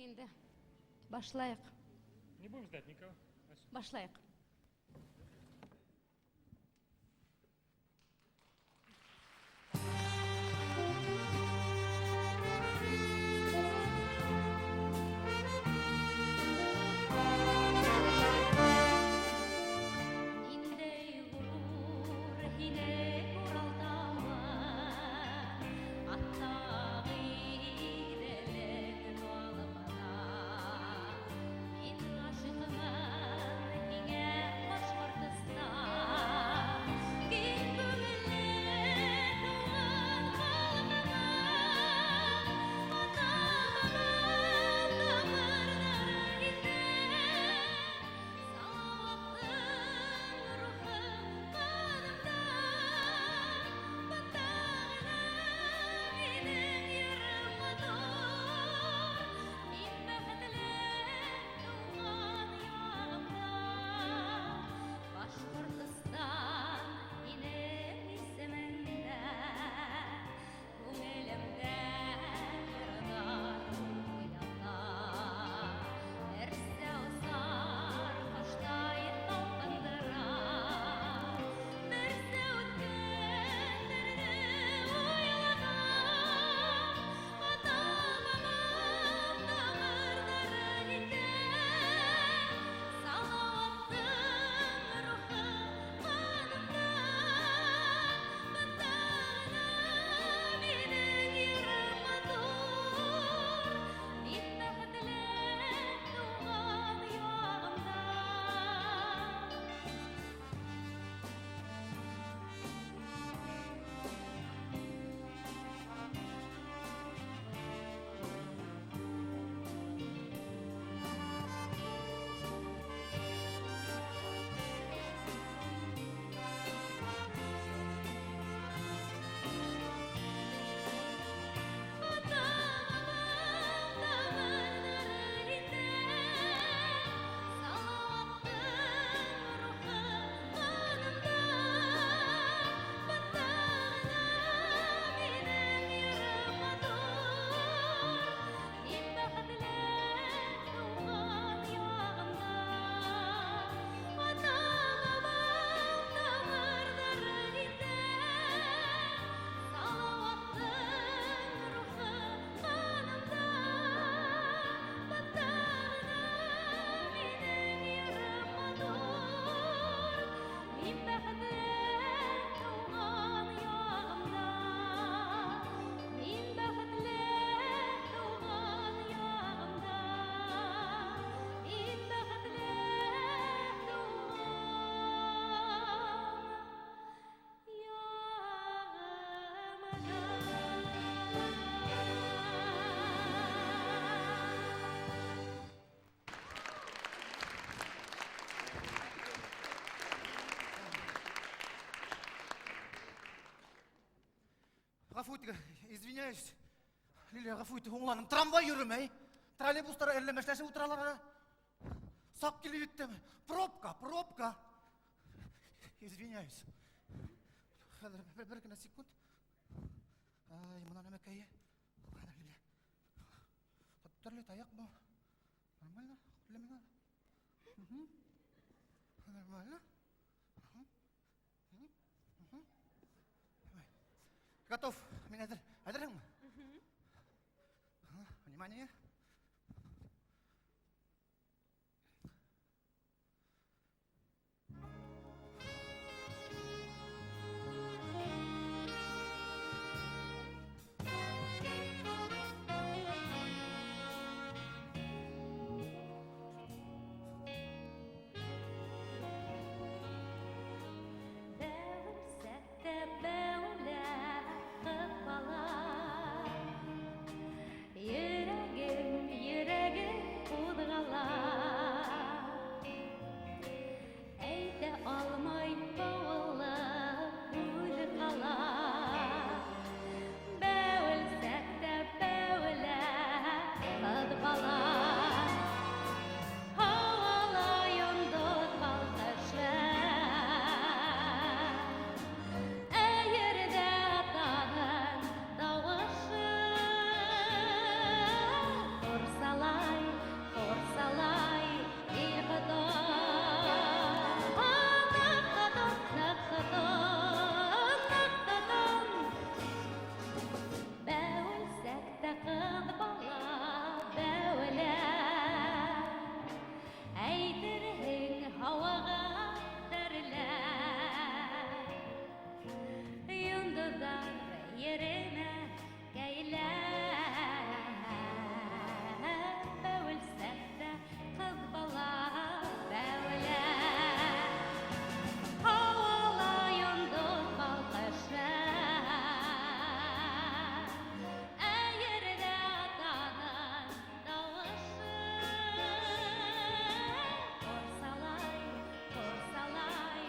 Инде. Башлайыҡ. Не будем ждать никого. Башлайыҡ. Ниндәй ғорур һинең Урал тауың, Аттағы Иҙелең алымына. Мин ғашиҡмын һиңә, Башҡортостан, Киң күңелле тыуған халҡыңа. Ата-бабам тамырҙары һиндә, Салауаттың рухы ҡанымда. Бында ғына минең йырым матур, Мин бәхетле тыуған яғымда. Башҡортостан һинең исемеңдә, Күңелемдә йырҙар уята. Берсә осар ҡоштай талпындыра, Берсә үткәндәрҙе уйлата. Ата-бабам тамырҙары һиндә, Салауаттың рухы ҡанымда. Бында ғына минең йырым матур, Мин бәхетле тыуған яғымда. Ата-бабам тамырҙары һиндә, Салауаттың рухы ҡанымда. Бында ғына минең йырым матур, Мин бәхетле тыуған яғымда. Ата-бабам тамырҙары һиндә, Салауаттың рухы ҡанымда. Бында ғына минең йырым матур, Мин бәхетле тыуған яғымда. Мин бәхетле тыуған яғымда. Мин бәхетле тыуған яғымда. Ғәфү итегеҙ, извиняюсь. Лилия, ғәфү ит, һуңланым. Трамвай йөрөмәй. Троллейбустар әрләмәшләшеп ултыралар. Саҡ килеп еттем. Пробка, пробка. Извиняюсь. Хәҙер бер генә секунд. Ай, бына нәмәкәйе. Хәҙер, Лилия. Төрлө таяҡ был. Нормально? Для меня? Мгм. Нормально? Мгм. Мгм. Мгм. Давай. Готов. Мин әҙер. Әҙерһеңме? Ага, внимание. Бәүелсәк тә бәүелә ҡыҙ бала, Йөрәгем Йөремәкәйләп, бәүелсә дә ҡыҙ бала бәүелә. Һауала йондоҙ балҡышы, ә ерҙә атаның тауышы. Ҡурсалай, ҡурсалай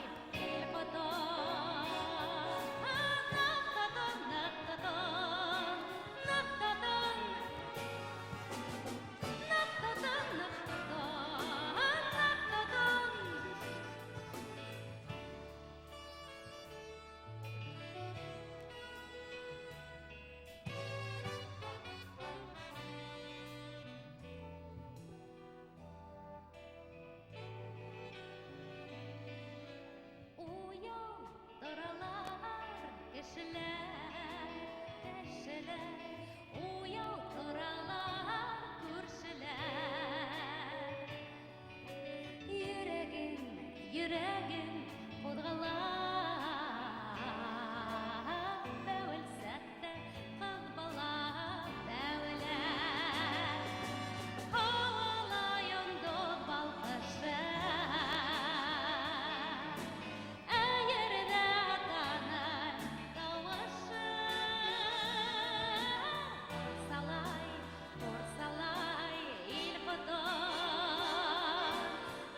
ил ҡотон. Ныҡ тотон, ныҡ тотон, ныҡ тотон. Ныҡ тотон, ныҡ тотон, ныҡ тотон. Уяу торалар кешеләр, кешеләр, уяу торалар күршеләр. Йөрәгем, йөрәгем ҡуҙғала, бәүелсә дә ҡыҙ бала бәүелә. Һауала йондоҙ балҡышы, ә ерҙә атаның тауышы. Ҡурсалай, ҡурсалай ил ҡотон.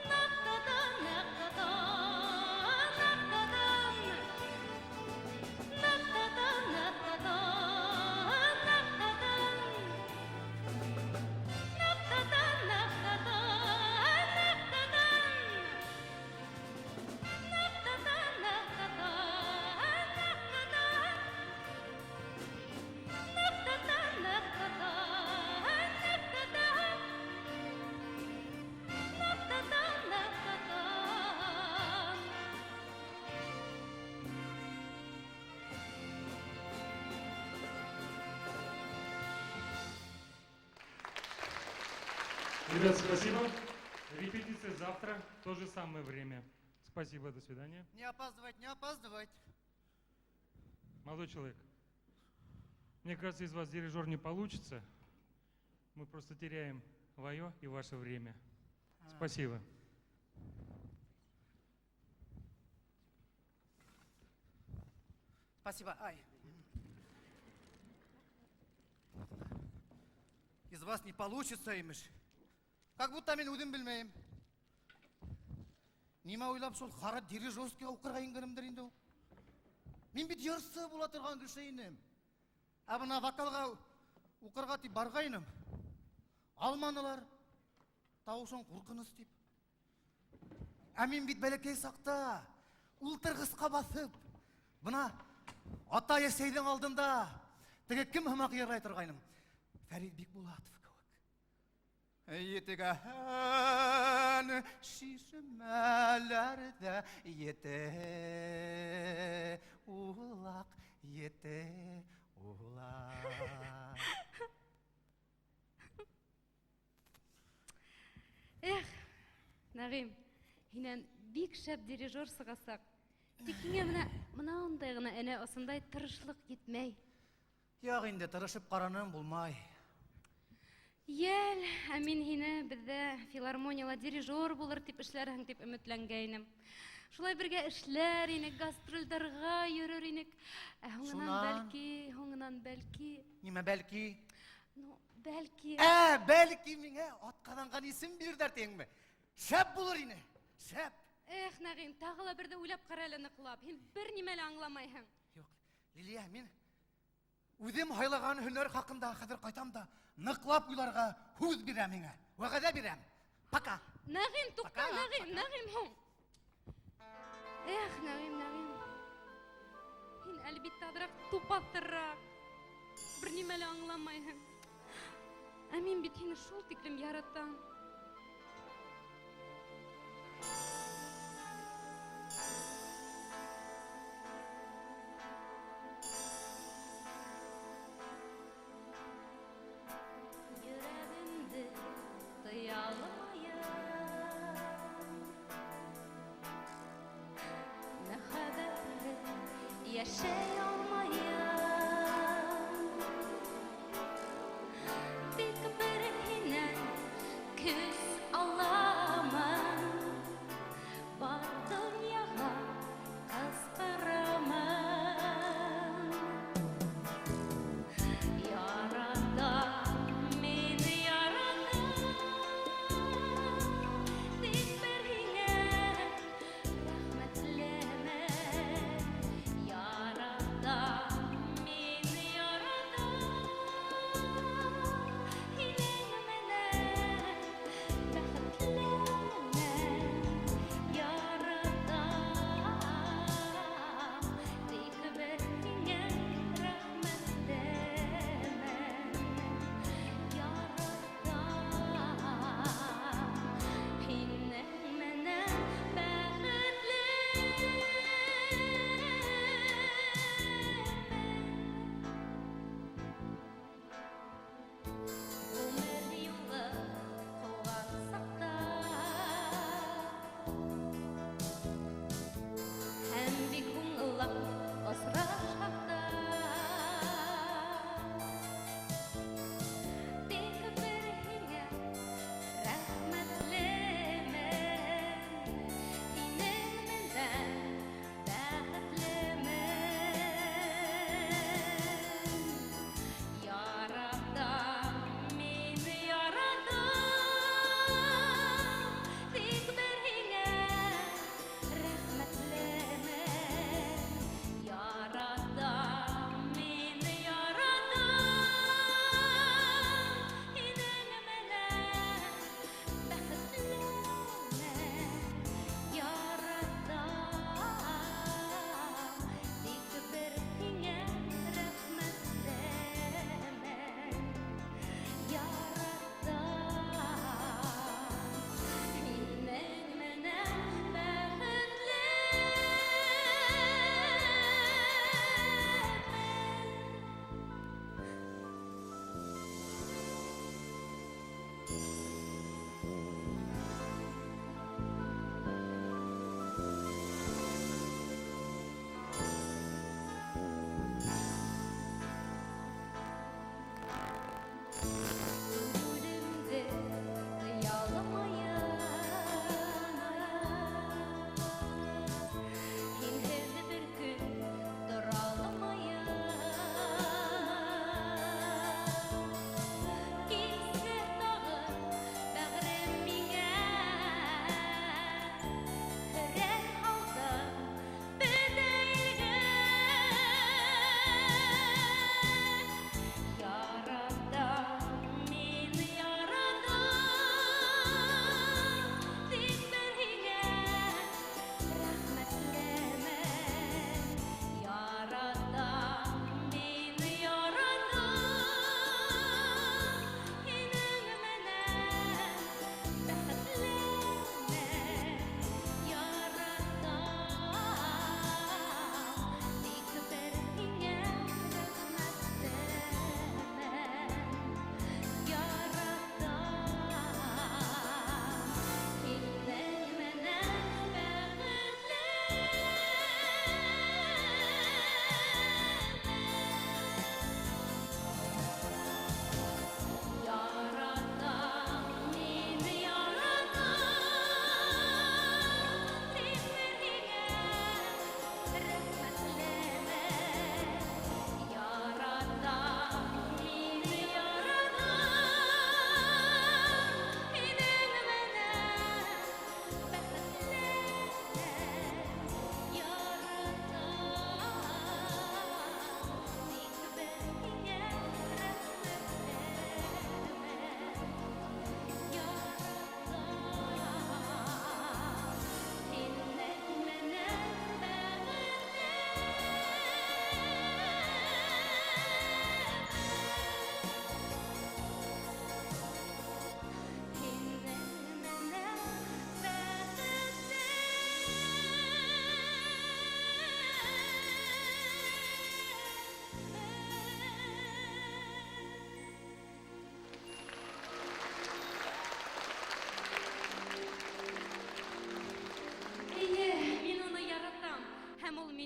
Ныҡ тотон, ныҡ тотон, ныҡ тотон. Ныҡ тотон, ныҡ тотон, ныҡ тотон. Ныҡ тотон, ныҡ тотон, ныҡ тотон. Ныҡ тотон, ныҡ тотон, ныҡ тотон. Ныҡ тотон, ныҡ тотон, ныҡ тотон. Ныҡ тотон, ныҡ тотон. Ребят, спасибо. Репетиция завтра, в то же самое время. Спасибо, до свидания. Не опаздывать, не опаздывать. Молодой человек, мне кажется, из вас дирижер не получится. Мы просто теряем свое и ваше время. Спасибо. Спасибо. Ай. Из вас не получится, имеш. Как будто мин үҙем белмәйем. Нимә уйлап шул ҡара дирижерскийға уҡырға ингәнемдер инде ул. Мин бит йырсы була торған кеше инем. Ә бына вокалға уҡырға тип барғайным. Алманылар. Тауышың ҡурҡыныс тип. Ә мин бит бәләкәй саҡта ултырғысҡа баҫып, бына атай әсәйҙең алдында теге кем һымаҡ йырлай торғайным. Фәрит Бикбулатов кеүек. Етегән шишмәләрҙә ете улаҡ, ете улаҡ. Эх, Нәғим, һинән бик шәп дирижер сығасаҡ. Тик һиңә бына мынандай ғына әнә ошондай тырышлыҡ етмәй. Юҡ инде, тырышып ҡараным булмай. Йәл, ә мин һине беҙҙә филармонияла дирижер булыр тип эшләрһең тип өмөтләнгәйнем. Шулай бергә эшләр инек, гастролдарға йөрөр инек. Ә һуңынан Шунан? бәлки, һуңынан бәлки. Нимә бәлки? Ну, бәлки. Ә, бәлки миңә атҡаҙанған исем бирҙәр тиңме? Шәп булыр ине, шәп. Эх, Нәғим, тағы ла берҙе уйлап ҡара әле ныҡлап. Һин бер нимә лә аңламайһың. Юҡ, Лилия, мин үҙем һайлаған һөнәр хаҡында хәҙер ҡайтам да ныҡлап уйларға һүҙ бирәм һиңә. Вәғәҙә бирәм. Пока. Нәғим, туҡта, Пока, Нәғим, пока. Нәғим, һуң. Эх, Нәғим, Нәғим. Һин әлбиттә аҙыраҡ тупаҫыраҡ. Бер нимә лә аңламайһың. Ә мин бит һине шул тиклем яратам. Йөрәгемде тыя алмайым. Мөхәббәтһеҙ йәшәй алмайым.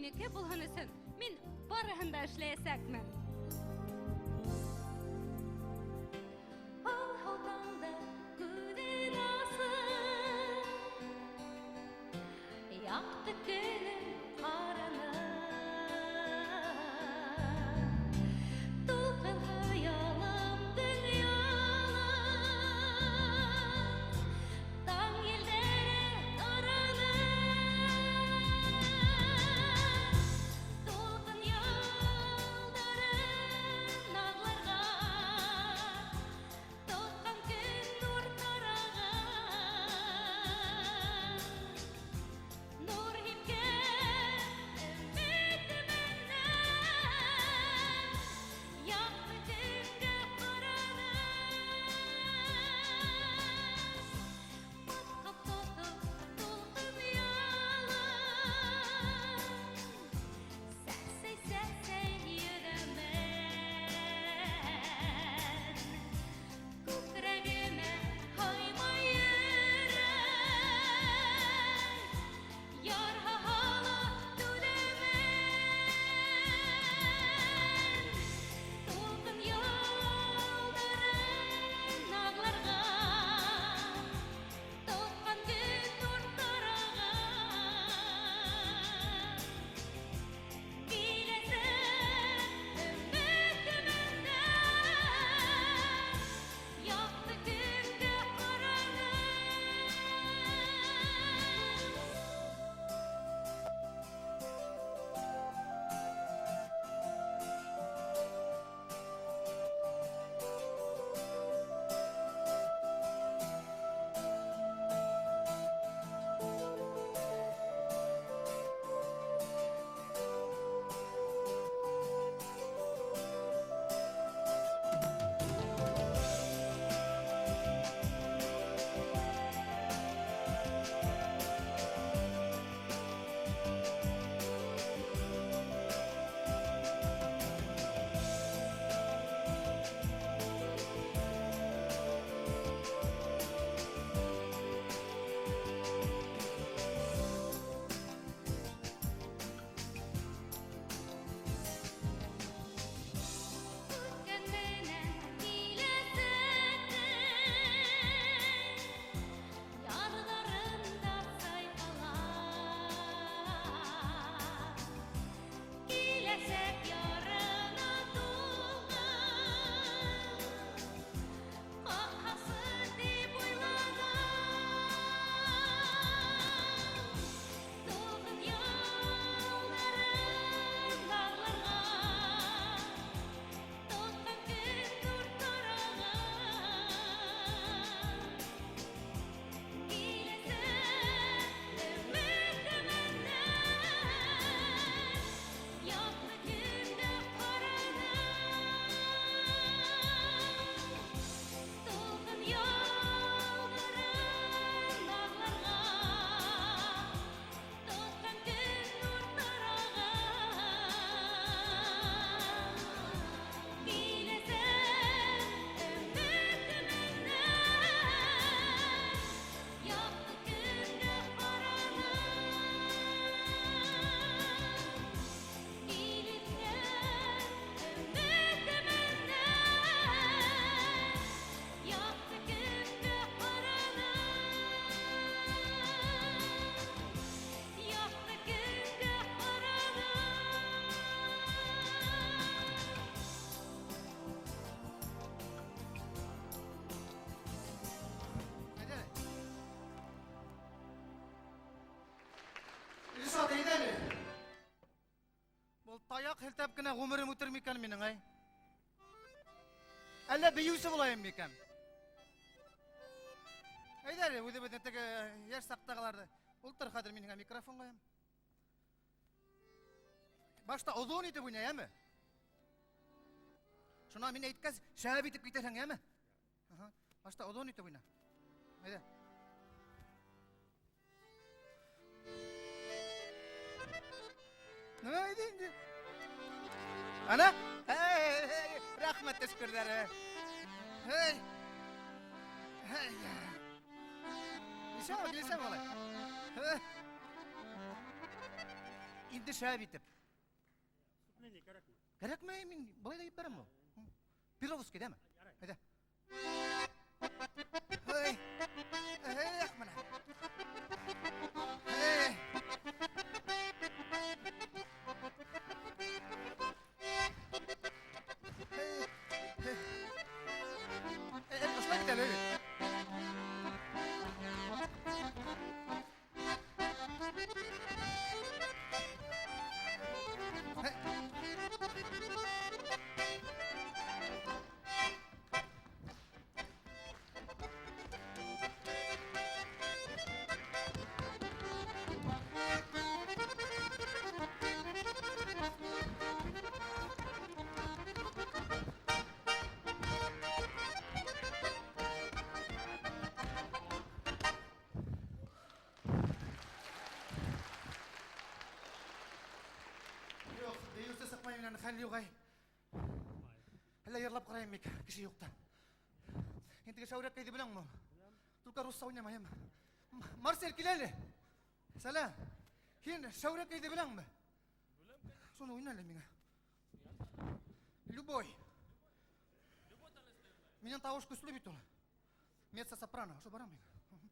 минеке булһын өсөн мин барыһын да эшләйәсәкмен. Алһыу таңда күҙен асып, яҡты көнөм ҡараны. Тулҡын хыялым донъяла, таң елдәре тараны. Тулҡын ялдарын ағларға, тотҡан көн нур тараған. Нур һипкән өмөт менән яҡты көнгә ҡараным. Батҡан тотоп тулҡын ялын, сәсәй-сәсәй йөҙәмен. Күкрәгемә һыймай йөрәк, ярһа һала түҙәмен. Тулҡын ялдарын ағларға, тотҡан көн нур тараған. Киләсәк өмөт менән яҡты көнгә ҡараным. Үткән менән киләсәктең ярҙарында сайҡала. Киләсәк ярына тулған ҡаҡһасы тип уйланам. Тулҡын ялдарын ағларға, тотҡан көн нур тараған. Киләсәк өмөт менән яҡты көнгә ҡараным. Тулҡын ялдарын ағларға, тотҡан көн нур тараған. Киләсәк өмөт менән яҡты көнгә ҡараным. Киләсәк өмөт менән яҡты көнгә ҡараным. Яҡты көнгә ҡараным. Әйҙә. Илшат, әйҙә әле. Был таяҡ һелтәп кенә ғүмерем үтер микән минең, әй? Әллә бейеүсе булайым микән? Әйҙә әле, үҙебеҙҙең теге йәш саҡтағыларҙы. Ултыр, хәҙер мин һиңә микрофон ҡуям. Башта оҙон итеп уйна, йәме? Шунан мин әйткәс, шәп итеп китерһең, йәме? Аһа. Башта оҙон итеп уйна. Әйҙә. Ну, әйҙә инде. Ана? Эй, эй, рәхмәт төшкөрҙәре. Эй. Эй. Килешәме, килешәме улай? Эй. Инде шәп итеп. Вступление кәрәкме? Кәрәкме? Мин былай да ебәрәм ул. Перловский, дәме? Ярай. Әйдә. Эй, эх, менә. Эй. Эй, ошолай бит әле, эй. Юҡ, бейеүсе сыҡмай менән хәл юҡ, ай. Әллә йырлап ҡарайым бик, кеше юҡ та. Һин теге шәүрәк көйҙө беләңме? Только русса уйнамайым. Марсель, кил әле. Сәләм. Һин шәүрәк көйҙө беләңме? Шуны уйна әле миңә. Любой. Минең тауыш көслө бит ул. Меццо-сопрано, ошо барам мин. Шәүрәк.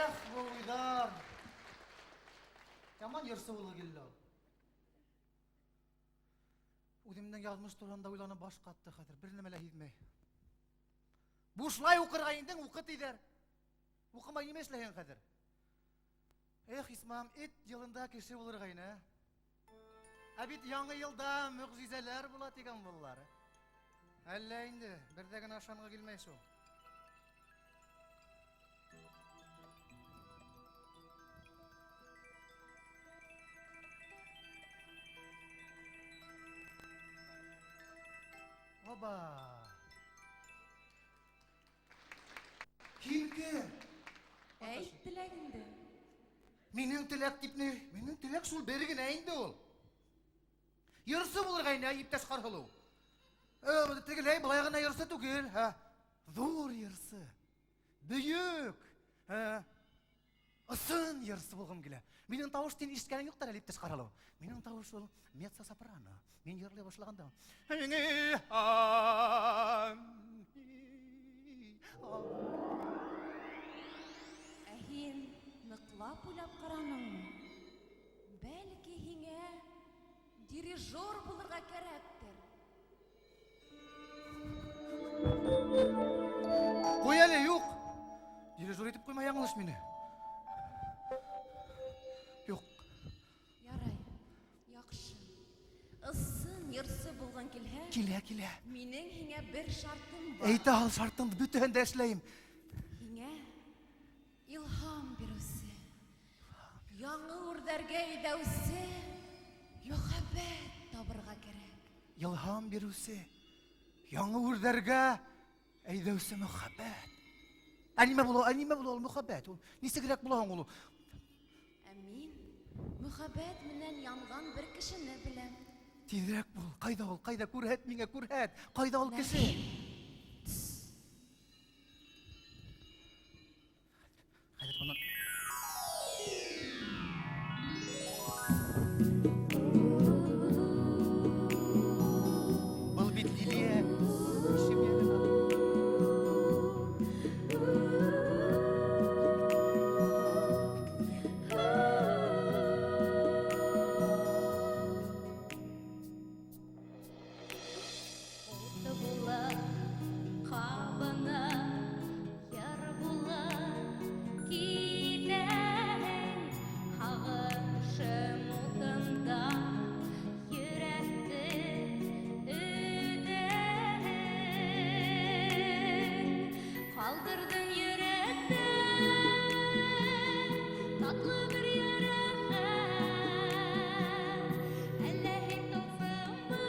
Эх, бу уйҙар. Яман йырсы булғы килде ул. Үҙемдең яҙмыш тураһында уйланып баш ҡатты хәҙер, бер нәмә лә һиҙмәй. Бушлай уҡырға индең, уҡы тиҙәр. Уҡымай нимә эшләйһең хәҙер? Эх, исмаһам, эт йылында кеше булырға ине, ә? Ә бит яңы йылда мөғжизәләр була тигән булалар. Әллә инде, бер ҙә генә ышанғы килмәй шул. Оба! Һин кем? Әйт теләгеңде. Минең теләк тип ни? Минең теләк шул бер генә инде ул. Йырсы булырға ине, иптәш Ҡарһылыу. Тегеләй былай ғына йырсы түгел, һә. Ҙур йырсы. Бөйөк. Һә. Ысын йырсы булғым килә. Минең тауыш һин ишеткәнең юҡтыр әле, иптәш Ҡарһылыу. Минең тауыш ул меццо-сопрано. Мин йырлай башлағанда. Ә һин ныҡлап уйлап ҡараныңмы? Бәлки һиңә дирижер булырға кәрәктер. Ҡуй әле, юҡ. Дирижер итеп ҡуйма яңылыш мине. Юҡ. Ярай, яҡшы. Ысын йырсы булғың килһә, Килә, килә. минең һиңә бер шартым бар. Әйтә ал шартыңды, бөтәһен дә эшләйем. Һиңә илһам биреүсе, яңы үрҙәргә әйҙәүсе мөхәббәт табырға кәрәк. Илһам биреүсе, яңы үрҙәргә әйҙәүсе мөхәббәт. Ә нимә була, ә нимә була ул мөхәббәт? Ул нисегерәк була һуң ул? Ә мин мөхәббәт менән янған бер кешене беләм. Тиҙерәк бул. Ҡайҙа ул? Ҡайҙа? Күрһәт миңә, күрһәт. Ҡайҙа ул кеше? Хәҙер бынан Был бит Лилия. Ишемйәнова. Уты була, ҡабына, яр була, китәһең. Һағышым утында йөрәкте өтәһең. Ҡалдырҙың йөрәктә татлы бер йәрәхәт. Әллә һин тылсыммы,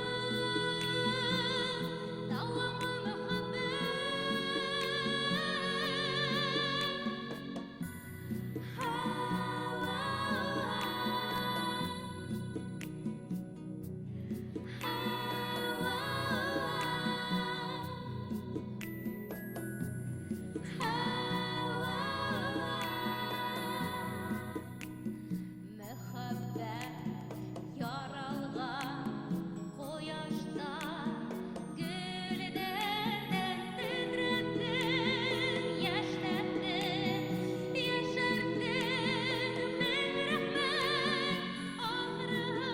дауамы мөхәббәт? Мөхәббәт яралған ҡояшта гөлдәрҙән тетрәттең, йәшнәттең, йәшәрттең. Мең рәхмәт, ахырыһы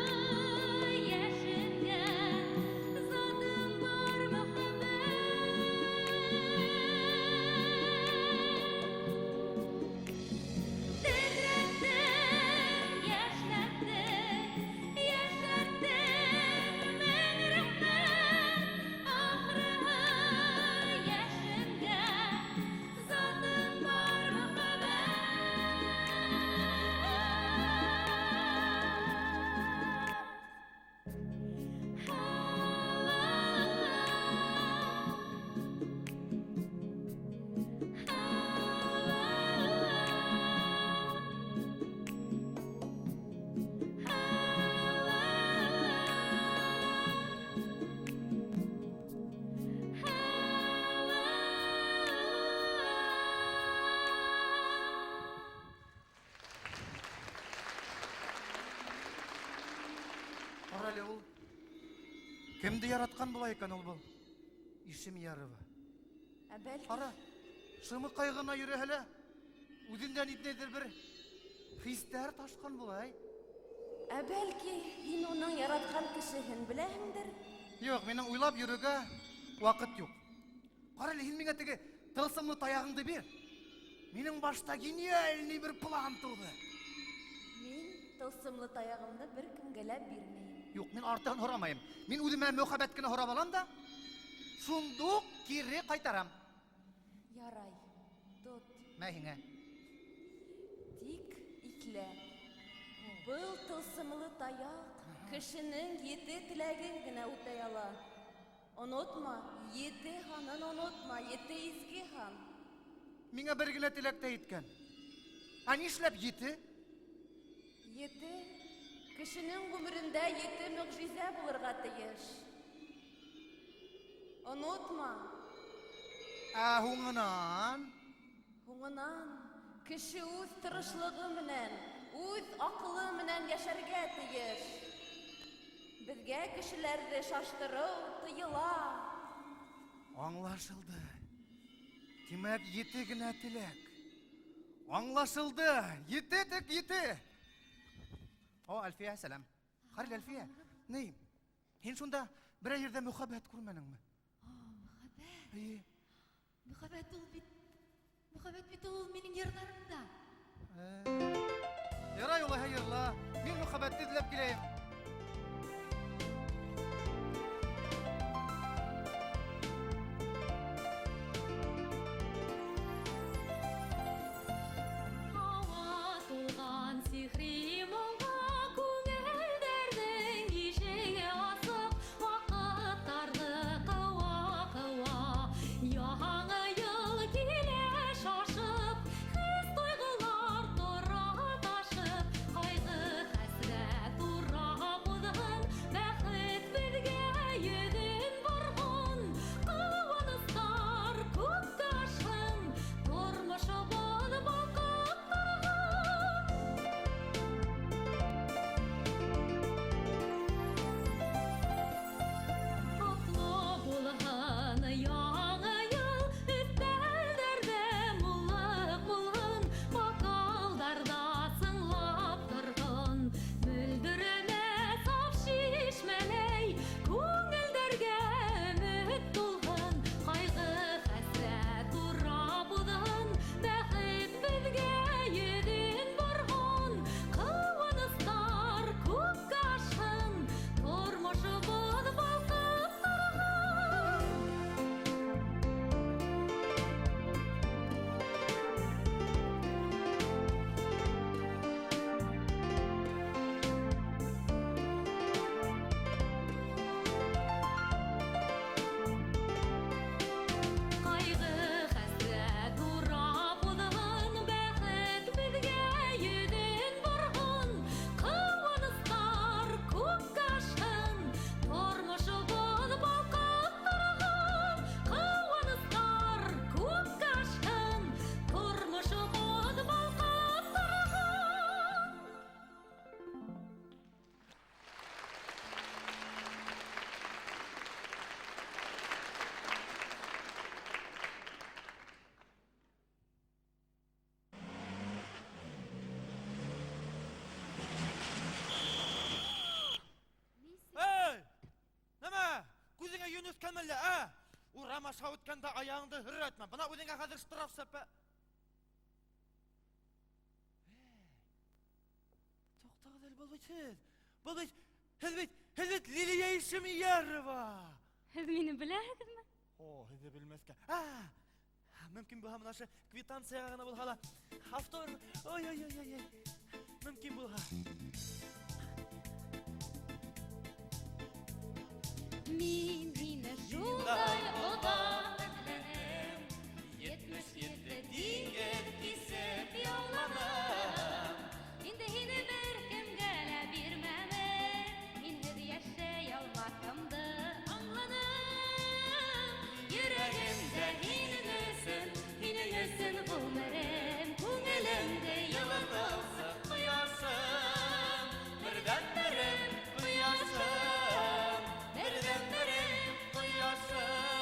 йәшенгә затың бар мөхәббәт. Тетрәттең, йәшнәттең, йәшәрттең. Мең рәхмәт, ахырыһы йәшенгә затың бар мөхәббәт. Ҡара әле ул. Кемде яратҡан була икән ул был? Ишемйәрова. Ә бәлки Ҡара, шымыҡай ғына йөрөһә лә, Үҙендә ниндәйҙер бер хистәр ташҡан була, әй. Ә бәлки һин уның яратҡан кешеһен беләһеңдер? Юҡ, минең уйлап йөрөргә ваҡыт юҡ. Ҡара әле, һин миңә теге тылсымлы таяғыңды бир. Минең башта гениальный бер план тыуҙы. Мин тылсымлы таяғымды бер кемгә лә бирмәйем. Юҡ, мин артығын һорамайым. Мин үҙемә мөхәббәт кенә һорап алам да, шундуҡ кире ҡайтарам. Ярай, тот. Мә һиңә. Тик иҫлә. Был тылсымлы таяҡ кешенең ете теләген генә үтәй ала. Онотма, ете һанын онотма, ете изге һан. Миңә бер генә теләк тә еткән. Ә нишләп ете? Ете кешенең ғүмерендә ете мөғжизә булырға тейеш. Онотма. Ә һуңынан? Һуңынан кеше үҙ тырышлығы менән, үҙ аҡылы менән йәшәргә тейеш. Беҙгә кешеләрҙе шаштырыу тыйыла. Аңлашылды. Тимәк, ете генә теләк. Аңлашылды. Ете тек ете. О, Әлфиә, сәләм. Ҡара, Әлфиә, ни? Һин шунда берәр ерҙә мөхәббәт күрмәнеңме? О, мөхәббәт. Эйе. Мөхәббәт ул бит. Мөхәббәт бит ул минең йырларымда. Ярай улайһа йырла. Мин мөхәббәтте эҙләп киләйем. Һауа тулған сихри моңға күңелдәрҙең ишеге асыҡ, ваҡыттарҙы ҡыуа-ҡыуа. Яңы йыл килә шашып, хис-тойғолар тора ташып, ҡайғы-хәсрәт урап уҙһын, бәхет беҙгә йөҙөн борһон, ҡыуаныстар күккә ашһын, тормошобоҙ балҡып торһон. Ҡотло булһын яңы йыл, өҫтәлдәрҙә муллыҡ булһын, бокалдарҙа сыңлап торһон. Мөлдөрәмә саф шишмәләй, күңелдәргә өмөт тулһын, ҡайғы-хәсрәт урап уҙһын, бәхет беҙгә йөҙөн борһон, ҡыуаныстар күккә ашһын, тормошобоҙ балҡып торһон. Ҡайғы-хәсрәт урап уҙһын, бәхет беҙгә йөҙөн борһон, ҡыуаныстар күккә ашһын, тормошобоҙ балҡып торһон. Ҡыуаныстар күккә ашһын, тормошобоҙ балҡып торһон. Эй! Нәмә? Күҙеңә йөн үҫкәнме әллә, ә? Урам аша үткәндә аяғыңды һөрәтмә. Бына үҙеңә хәҙер штраф сәпә. Туҡтағыҙ әле, был бит һеҙ. Был бит, һеҙ бит, һеҙ бит Лилия Ишемйәрова. Һеҙ мине беләһегеҙме? О, һеҙҙе белмәҫкә. Мөмкин булһа, мына ошо квитанцияға ғына булһа ла. Автор, ой, ой, ой, ой, ой. Мөмкин булһа. Мин һине шундай оҙаҡ эҙләнем, 77 диңгеҙ кисеп яуланым. Инде һине бер кемгә лә бирмәм, һинһеҙ йәшәй алмаҫымды аңланым. Йөрәгемдә һинең өсөн, һинең өсөн ғүмерем, күңелемде йылытыусы ҡояшым, берҙән-берем ҡояшым, берҙән-берем ҡояшым.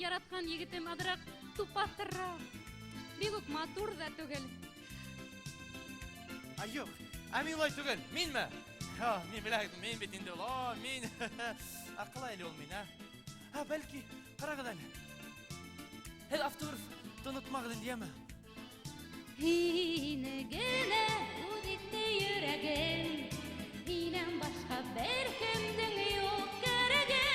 яраткан егетем аҙыраҡ тупаҫыраҡ. Бик үк матур ҙа түгел. Ә юҡ, ә мин улай түгел, минме? Ха, мин беләһегеҙ, мин бит инде ул, о, мин. Ә ҡалай әле ул мин, ә? Ә, бәлки, ҡарағыҙ әле. Һеҙ автографты онотмағыҙ инде, йәме? Һине генә үҙ итте йөрәгем, һинән башҡа бер кемдең юҡ кәрәге.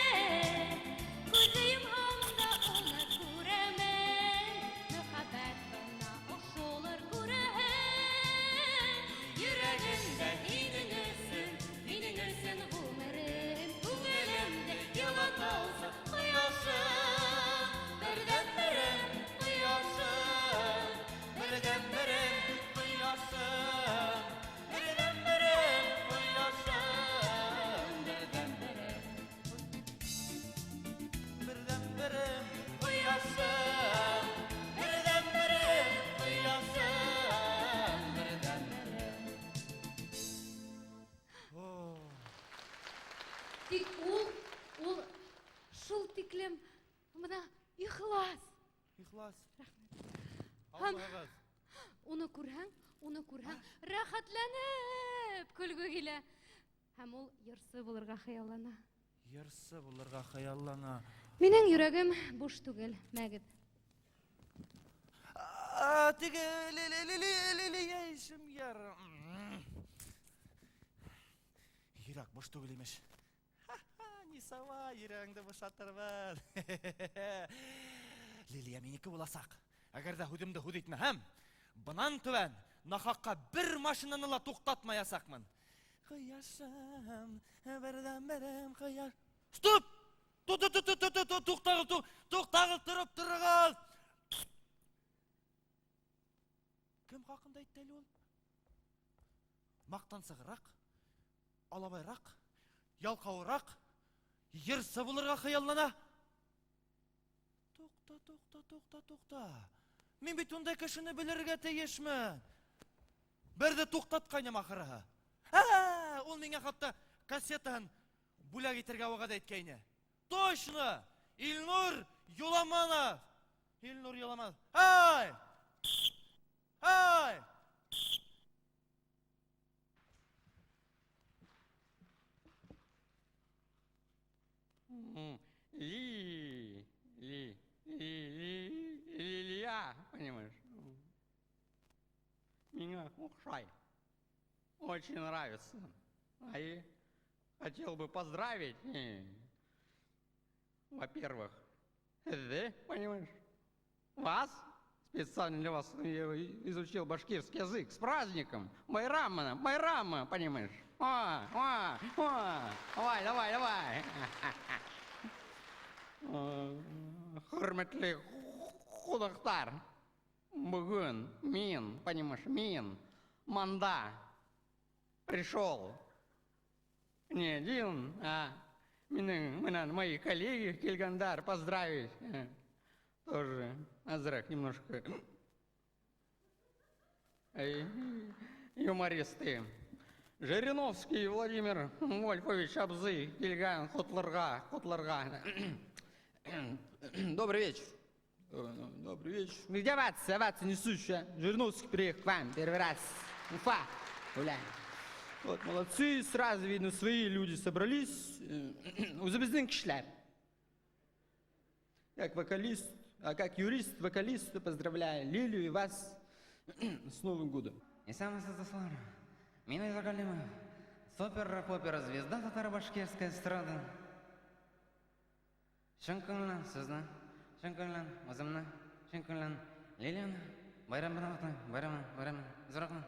Күҙҙе йомһам да уны күрәмен, мөхәббәт бына ошолор күрәһең. Йөрәгемдә һинең өсөн, һинең өсөн ғүмерем, күңелемде йылытыусы ҡояшым, берҙән-берем ҡояшым, Берҙән-берем ҡояшым, берҙән-берем ҡояшым, берҙән-берем. Берҙән-берем ҡояшым, берҙән-берем ҡояшым, берҙән-берем. О. Тик ул шул тиклем бына ихлас. Ихлас. Рәхмәт. Һәм Һаумыһығыҙ. уны күрһәң, рәхәтләнеп көлгө килә. Һәм ул йырсы булырға хыяллана. Йырсы булырға хыяллана. Минең йөрәгем буш түгел, мәгеҙ. А, теге ле исем яр. Йөрәк буш түгел имеш. Ха-ха, не сава, йөрәгеңде бушатырбыҙ. Лилия минеке буласаҡ. Әгәр ҙә һүҙемде һүҙ итмәһәм, бынан түбән нахаҡҡа бер машинаны ла туҡтатмаясаҡмын. Ҡояшым, берҙән-берем ҡояш. Стоп! Туҡтағыҙ, туҡтағыҙ, тороп тороғоҙ. Кем хаҡында әйтте әле ул? Маҡтансығыраҡ, алабайыраҡ, ялҡауыраҡ, йырсы булырға хыяллана. Туҡта, туҡта, туҡта, туҡта. Мин бит ундай кешене белергә тейешмен. Бер ҙә туҡтатҡайным ахырыһы. Ә, ул миңә хатта кассетаһын бүләк итергә вәғәҙә иткәйне. Точно! Илнур Юламанов! Илнур Юламанов. Ай! Ай! Ли, ли, ли, ли, Лилия, понимаешь? Меня оҡшай. Очень нравится. А и хотел бы поздравить. Во-первых, да, понимаешь? Вас, специально для вас я изучил башкирский язык. С праздником! Байрамана, Байрама, понимаешь? О, о, о, давай, давай, давай. Хөрмәтле ҡунаҡтар, бөгөн мин, понимаешь, мин манда пришел не один, а минең менән мои коллеги килгәндәр поздравить. Тоже аҙыраҡ немножко. Эй, юмористы. Жириновский Владимир Вольфович абзый килгән ҡотларға, ҡотларға. Добрый вечер. Добрый вечер. Где Ватса? Ватса несущая. Жириновский приехал к вам первый раз. Уфа. Гуляем. Вот, молодцы, сразу видно, свои люди собрались. Үҙебеҙҙең кешеләр. Как вокалист, а как юрист, вокалист, поздравляю Лилию и вас с Новым годом. Иҫәнмеһегеҙ, дуҫтар. Мин Айза Галимов, супер-попер звезда татаро-башкирской эстрады. Чын күңелдән һеҙҙе, чын күңелдән үҙемде, чын күңелдән Лилияны байрам менән ҡотлайым, байрам, байрам, ҙур.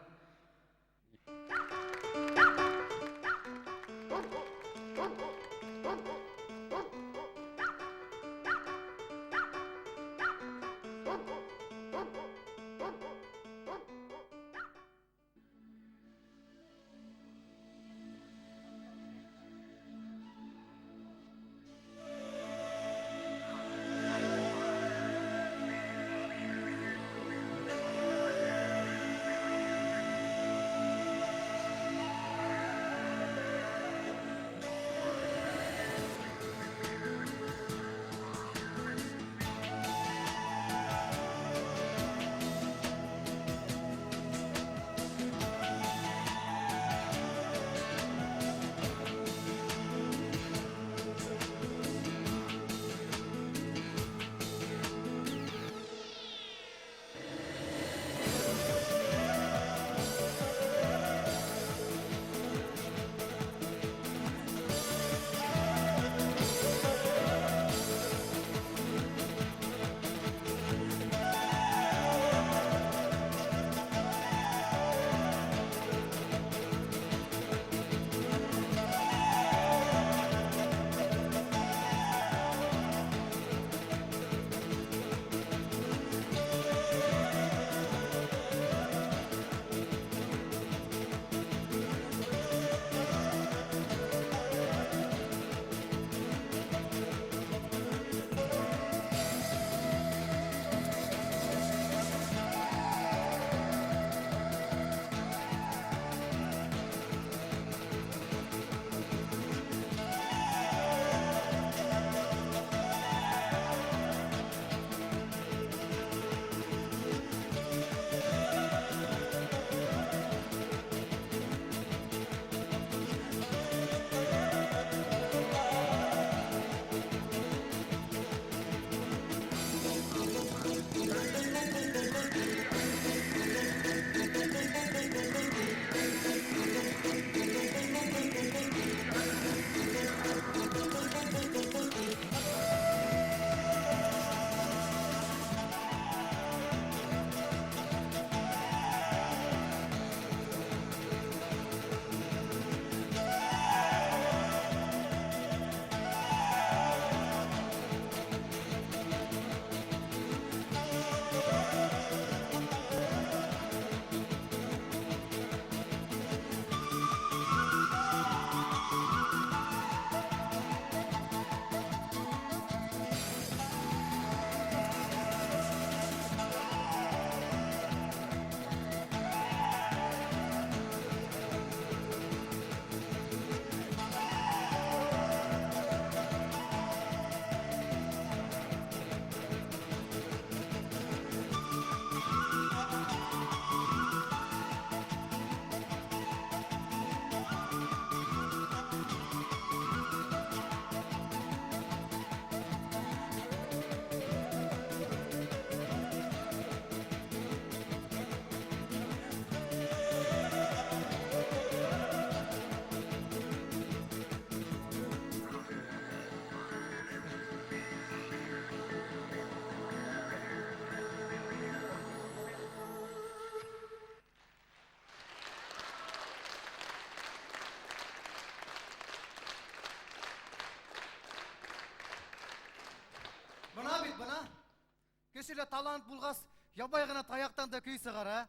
Кешелә талант булғас, ябай ғына таяҡтан да көй сығар, ә?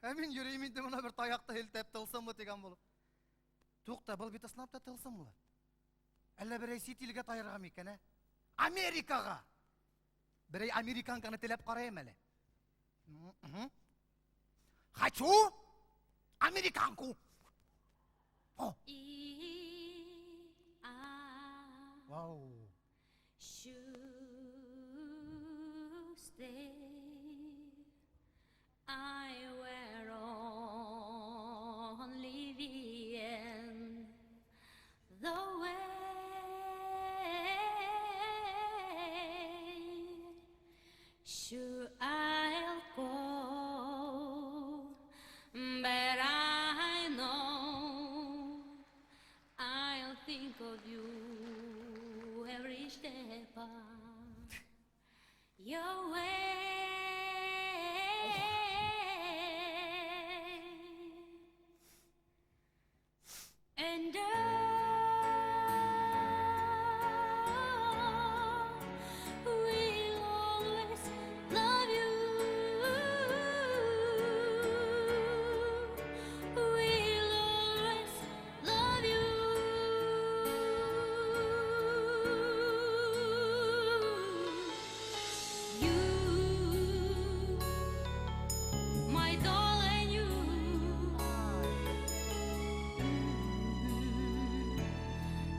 Ә мин йөрөйөм инде бына бер таяҡты һелтәп тылсымлы тигән булып. Туҡта, был бит ысынлап та тылсымлы. Әллә берәй сит илгә тайырға микән, ә? Америкаға! Берәй американканы теләп ҡарайым әле. Хочу американку! О! Вау! Should stay. I were only the end, the way. Sure I'll go, but I know I'll think of you every step of your way. And I will always love you. Will always love you. You, my darling, you.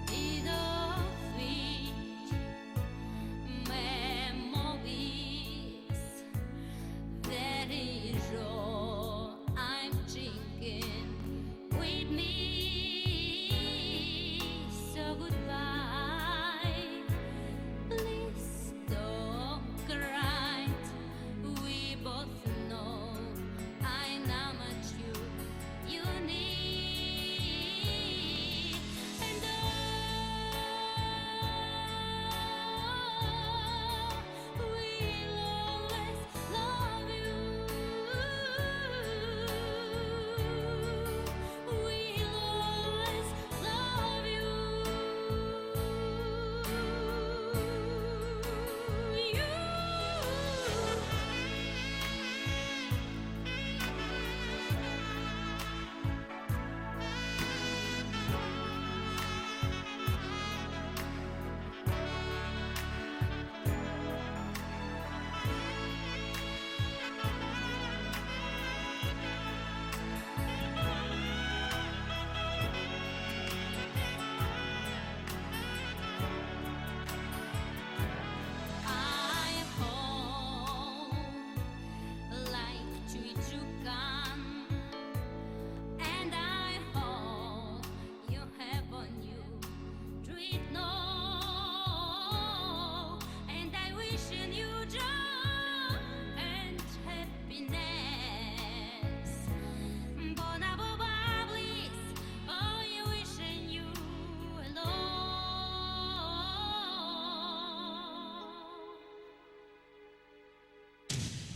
Be the sweet memories that is all I'm drinking with me. So goodbye. Please don't cry. We both know I know much you need. And I will always love you. Will always love you. You. I hope like to come, and I hope you have on you treat no, and I wish you joy and happiness. Bon bliss, oh, you wishing you alone.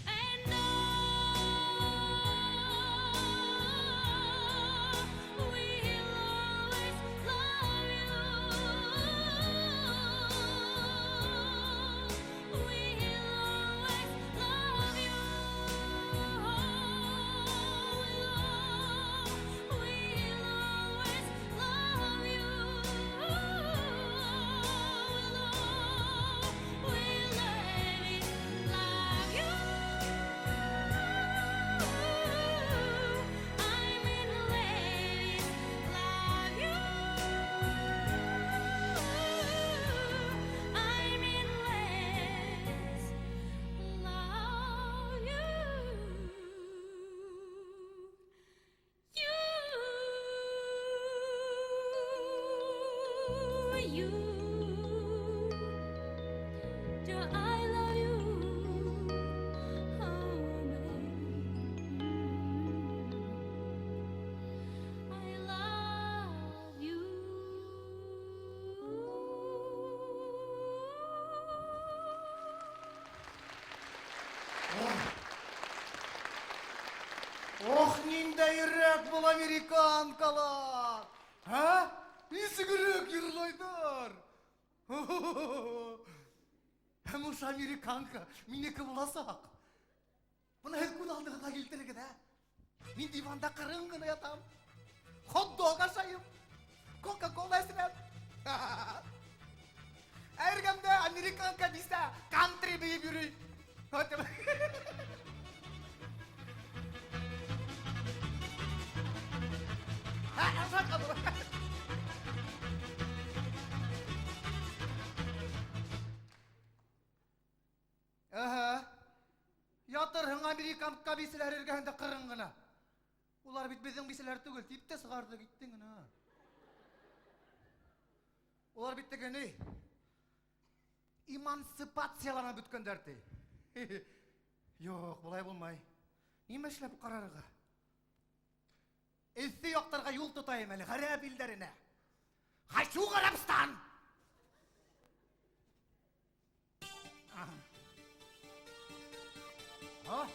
And I will always love you. Will always love you. Will always love you. Will always love you. I'm in love, love you. I'm in love, love you. You, you. Do I love you? Oh, babe. I love you. Ох, ниндәйерәк был американкалар! Ә? Нисегерәк йырлайҙар! Һәм ошо американка минеке буласаҡ. Быны һеҙ күҙ алдығыҙға килтерегеҙ, ә? Мин диванда ҡырын ғына ятам. Хот-дог ашайым. Кока-кола эсәм. Ә эргәмдә американка бисә кантри бейеп йөрөй. Әһә. Ятырһың американка бисәләр эргәһендә ҡырын ғына. Улар бит беҙҙең бисәләр түгел, тип тә сығарҙы киттең генә. Улар бит теге ни? Эмансипацияланып бөткәндәр ти. Юҡ, былай булмай. Нимә эшләп ҡарарға? Эҫе яҡтарға юл тотайым әле, ғәрәп илдәренә. Хочу Гарәбстан! Ага. А?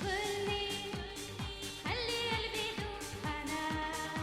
قولي خلي قلبي يدوب حنان.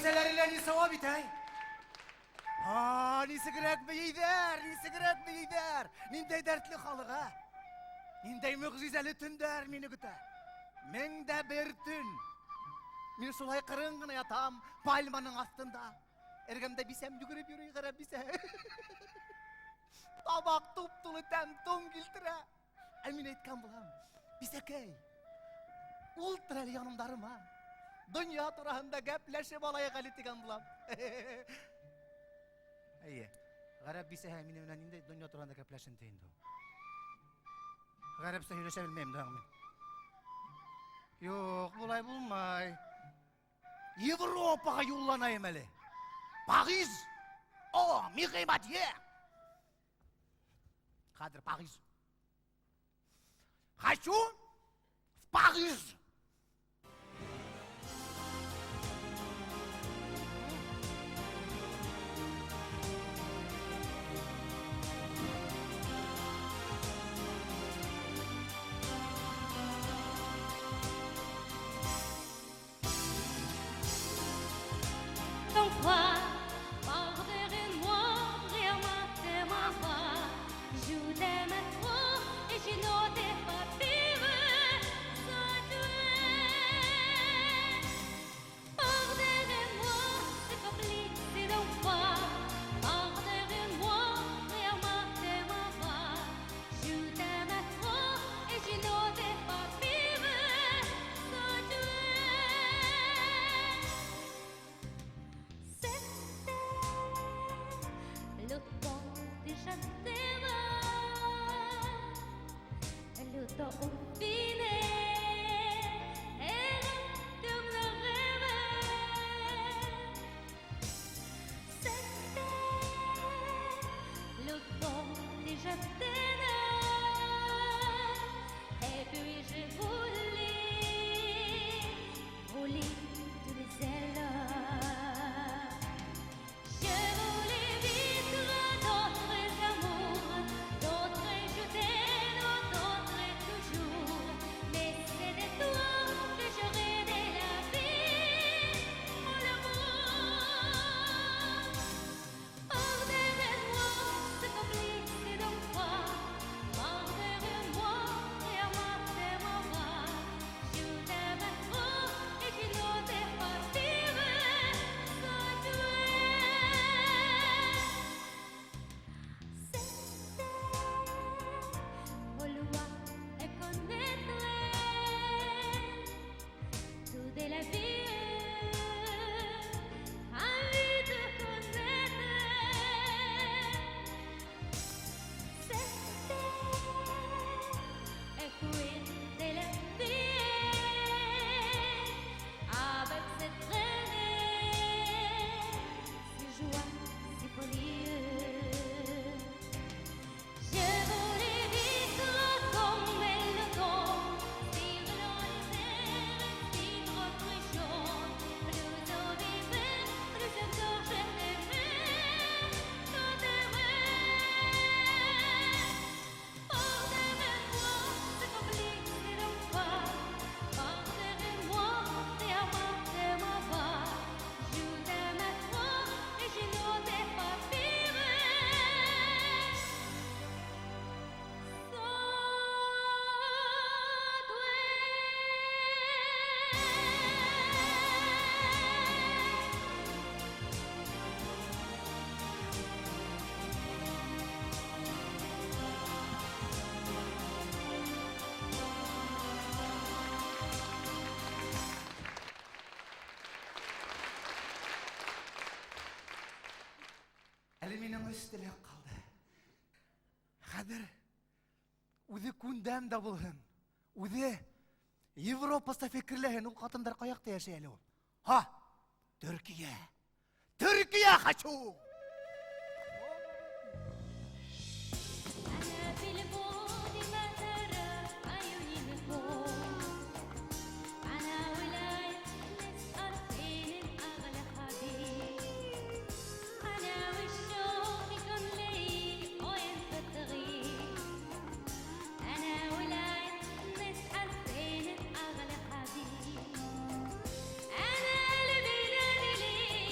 Бисәләре лә ни сауап итә, әй. А, нисегрәк бейейҙәр, нисегрәк бейейҙәр. Ниндәй дәртле халыҡ, ә? Ниндәй мөғжизәле төндәр мине көтә. 1001 төн. Мин шулай ҡырын ғына ятам пальманың аҫтында. Эргәмдә бисәм йүгереп йөрөй, ғәрәп бисә. Табаҡ туп-тулы тәм-том килтерә. Ә мин әйткән булам, бисәкәй, ултыр әле янымдарыма. Донъя тураһында гәпләшеп алайыҡ әле тигән булам. Әйе, ғәрәп бисәһе минең менән ниндәй донъя тураһында гәпләшен ти инде ул. Ғәрәпсә һөйләшә белмәйем дә мин. Юҡ, былай булмай. Европаға юлланайым әле. Париж! О, Михай Матье! Хәҙер Париж. Хочу в Париж! Ton froid, pardonnez-moi, rien ma voix. Je t'aime trop et je n'ose pas vivre sans toi. Pardonnez-moi, c'est complice d'un froid. Pardonnez-moi, rien ma voix. Je t'aime trop et je n'ose pas vivre sans toi. C'était le temps déjà le temps où finit et le rêve. C'était le temps déjà et puis je voulais, voler de mes ailes. Je voulais vivre d'autres amours, d'autres je t'aime, d'autres toujours. Mais c'est de toi que j'aurai de la vie, mon amour. Pardonnez-moi ce complice d'un froid, pardonnez-moi et amate-moi. Je t'aime trop et je n'ose pas vivre sans toi. C'était vouloir et connaître toute la vie, envie de connaître. C'était écouter la vie avec cette traînée, si joie, si folie. Je voulais vivre comme le temps, vivre dans les airs, vivre très chaud. Plus on vivait, plus encore je t'aimais, tant t'aimais. Pardonnez-moi ce complice d'un froid, pardonnez-moi et amate-moi voix. Je t'aime trop et je n'ose pas vivre sans toi. Әле минең өс теләк ҡалды. Хәҙер үҙе күндәм дә булһын, үҙе Европаса фекерләһен, ул ҡатындар ҡаяҡта йәшәй әле ул? Һа, Төркиә. Төркиә хочу! أنا في البعد ما ترى عيوني نجوم، أنا ولاية نسأل فين أغلى حبيب، أنا والشوق كم لي وين بتغيب، أنا ولاية نسأل فين أغلى حبيب، أنا قلبي نادي ليك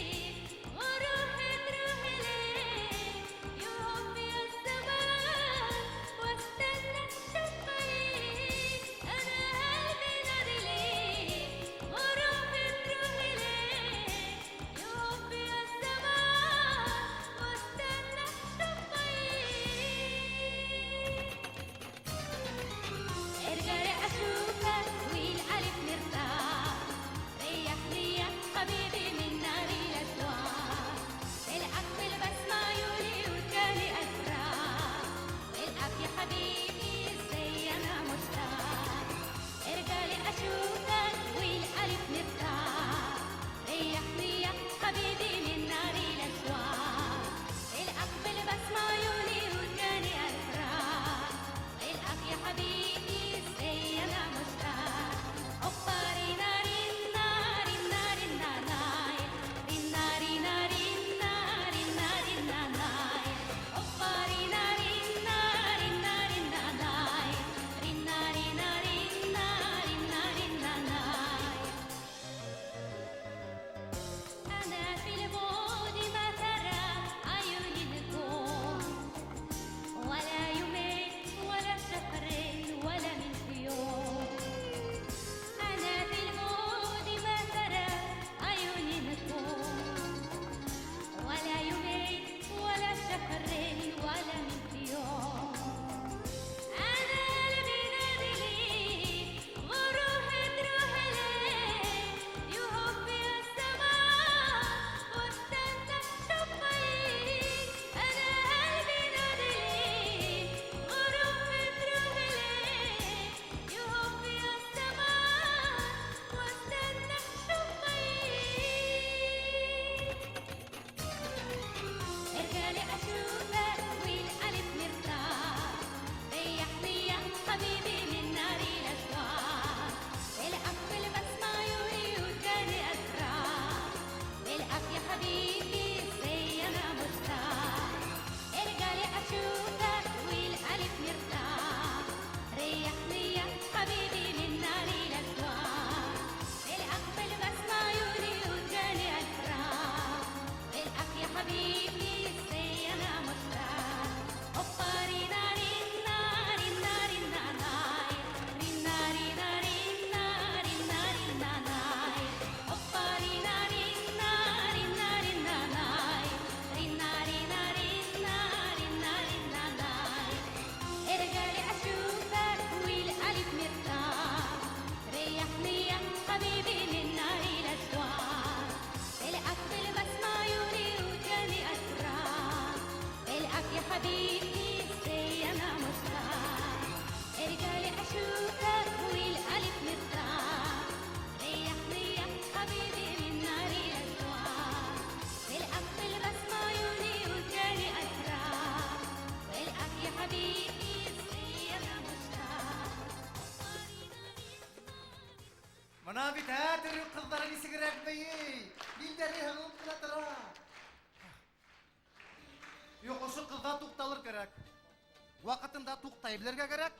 Урында туҡтай белергә кәрәк.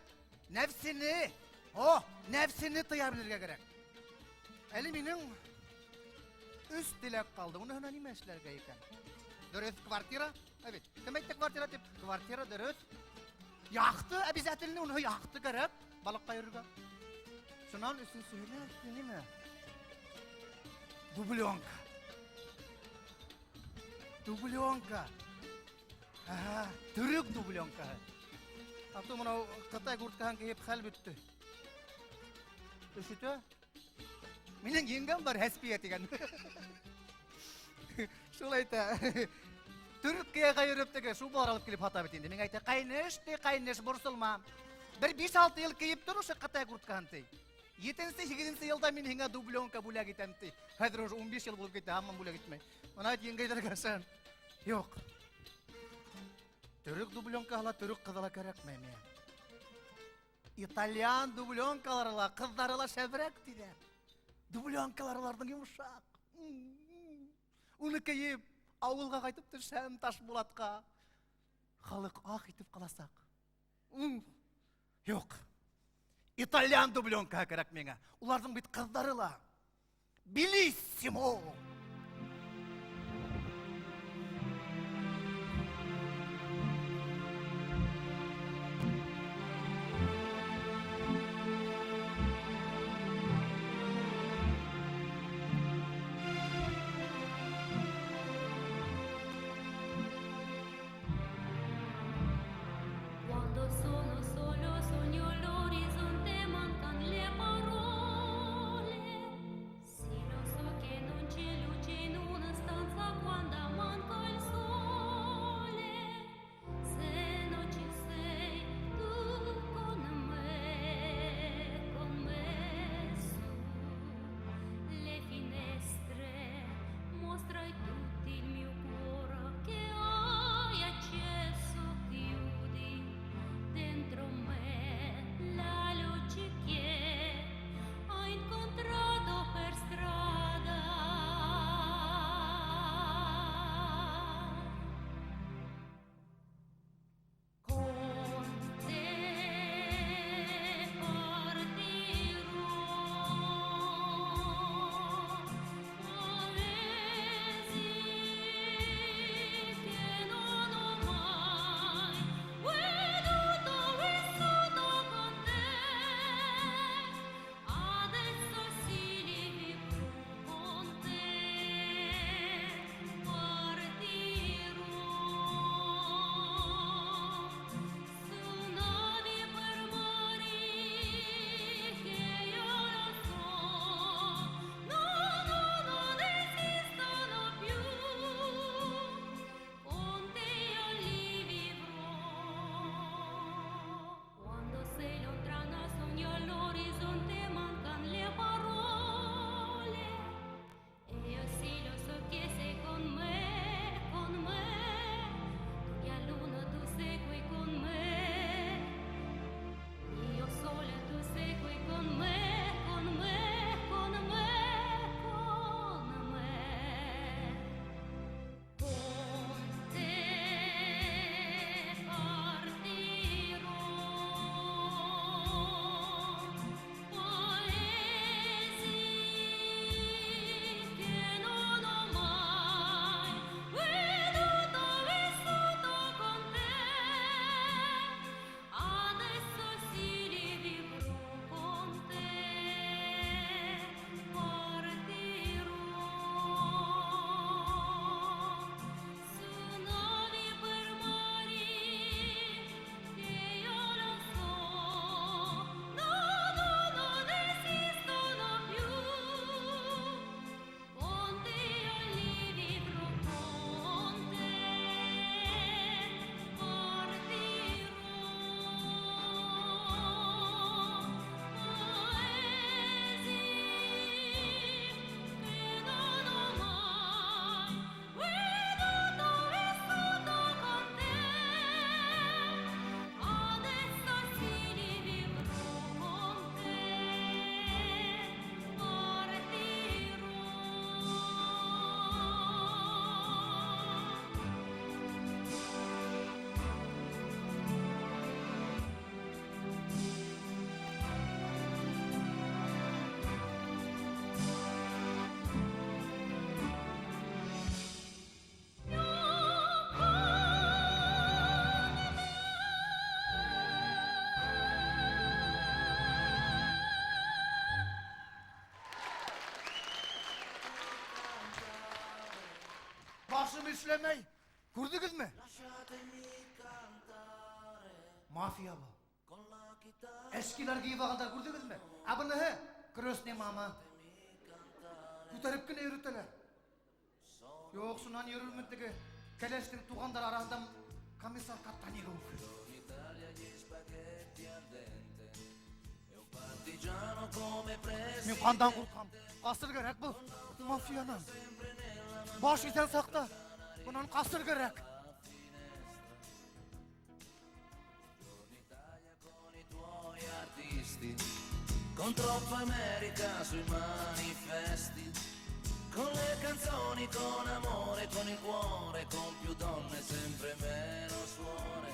Нәфсене, о, нәфсене тыя белергә кәрәк. Әле минең өс теләк ҡалды. Уныһына нимә эшләргә икән? Дөрөҫ, квартира. Ә бит, кем әйтте квартира тип? Квартира дөрөҫ. Яхта, обязательно уныһы яхта кәрәк, балыҡҡа йөрөргә. Шунан өсөнсөһөнә нимә? Дубленка. Дубленка. Ага, төрөк дубленкаһы. А то мынау Ҡытай курткаһын кейеп хәл бөттө. Өшөтә. Минең еңгәм бар, Хәспиә тигән. Шул әйтә. Төркиәгә йөрөп теге шубалар алып килеп һата бит инде. Миңә әйтә, ҡәйнеш ти, ҡәйнеш, борсолма. Бер 5-6 йыл кейеп тор ошо Ҡытай курткаһын ти. 7-нсе, 8-нсе йылда мин һиңә дубленка бүләк итәм ти. Хәҙер уже 15 йыл булып китте, һаман бүләк итмәй. Бына әйт еңгәйҙәргә ышан. Юҡ. Төрөк дубленкаһы ла, төрөк ҡыҙы ла кәрәкмәй миңә. Итальян дубленкалары ла, ҡыҙҙары ла шәберәк тиҙәр. Дубленкалар уларҙың йомшаҡ. Уны кейеп, ауылға ҡайтып төшәм Ташбулатҡа. Халыҡ ах итеп ҡаласаҡ. Юҡ. Итальян дубленкаһы кәрәк миңә. Уларҙың бит ҡыҙҙары ла. Белиссимо! Quando sono solo sogno l'orizzonte mancan le parole. Sì, lo so che non c'è Башым эшләмәй. Күрҙегеҙме? Мафия был. Эскиләр кейеп алғандар күрҙегеҙме? Ә быныһы крестный мама. Күтәреп кенә йөрөтәләр. Юҡ, шунан йөрөрмөн теге кәләштең туғандар араһында комиссар Каттанигов. Мин ҡандан ҡурҡам. Ҡасыр кәрәк был мафиянан. Баш иҫән саҡта бынан ҡасыр кәрәк. Con troppa America sui manifesti, con le canzoni, con amore, con il cuore, con più donne, sempre meno suore.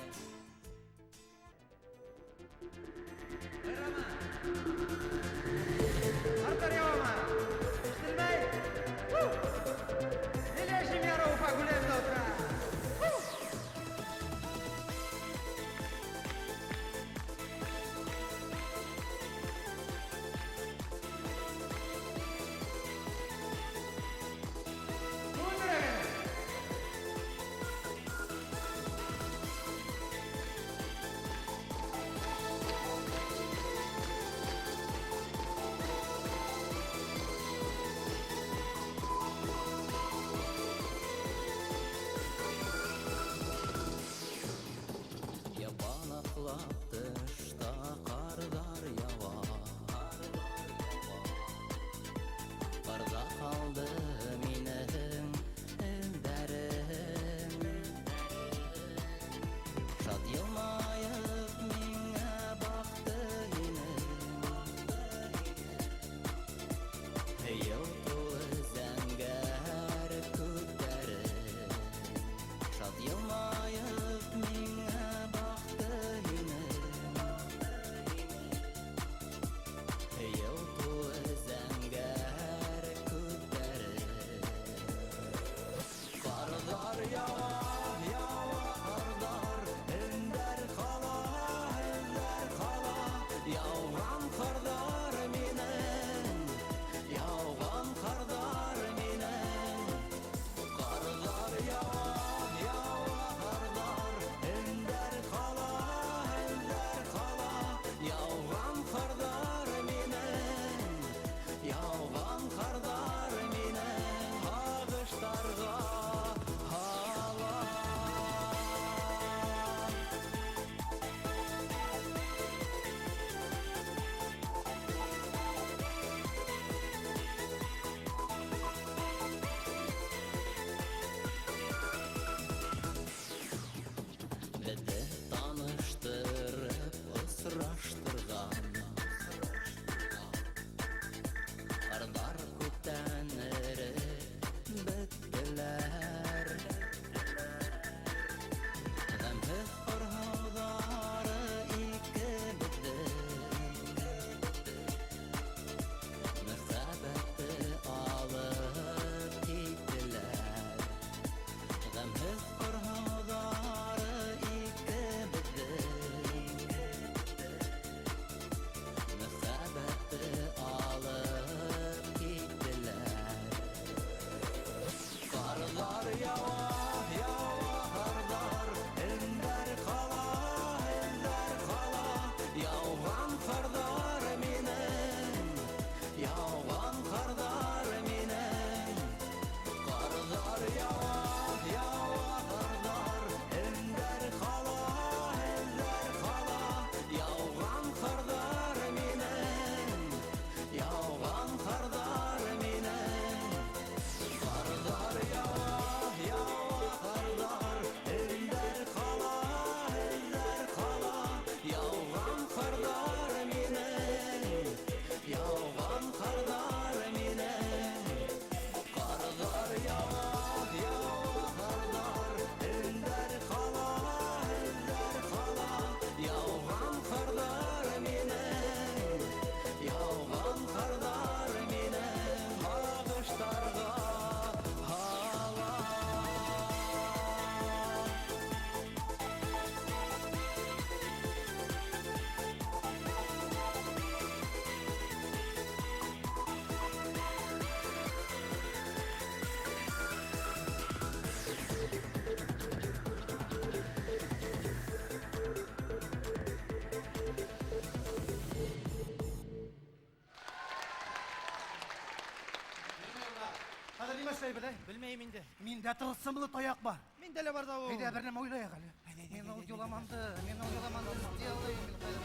Хәҙер нимә эшләйбеҙ, ә? Белмәйем инде. Миндә тылсымлы таяҡ бар. Миндә лә бар ҙа ул. Әйҙә, бер нәмә уйлайыҡ әле. Мин ул юламанды, мин ул юламанды сделаем. Мин ҡайҙа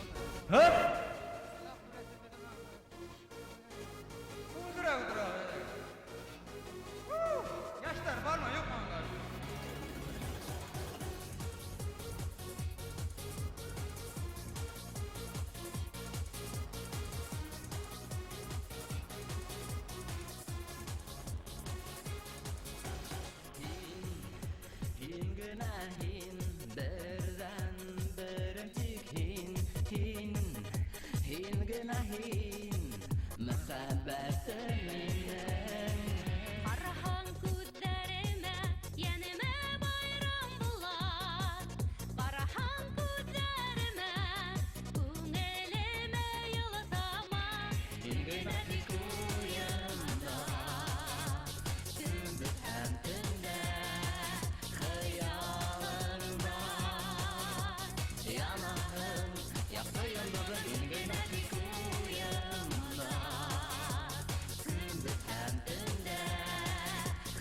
Һып! Үҙерә, үҙерә. Йәштәр бармы, юҡмы унда? Һин генә һин, берҙән берем тик һин, һин, һин генә һин, мөхәббәтем минең. Ҡараһаң күҙҙәремә, йәнемә байрам була. Ҡараһаң күҙҙәремә, күңелемә йылы тама. Һин генә тик уйымда, көндөҙ һәм төндә, хыялымда янаһың, яҡты йондоҙом. Һин генә тик уйымда, көндөҙ һәм төндә,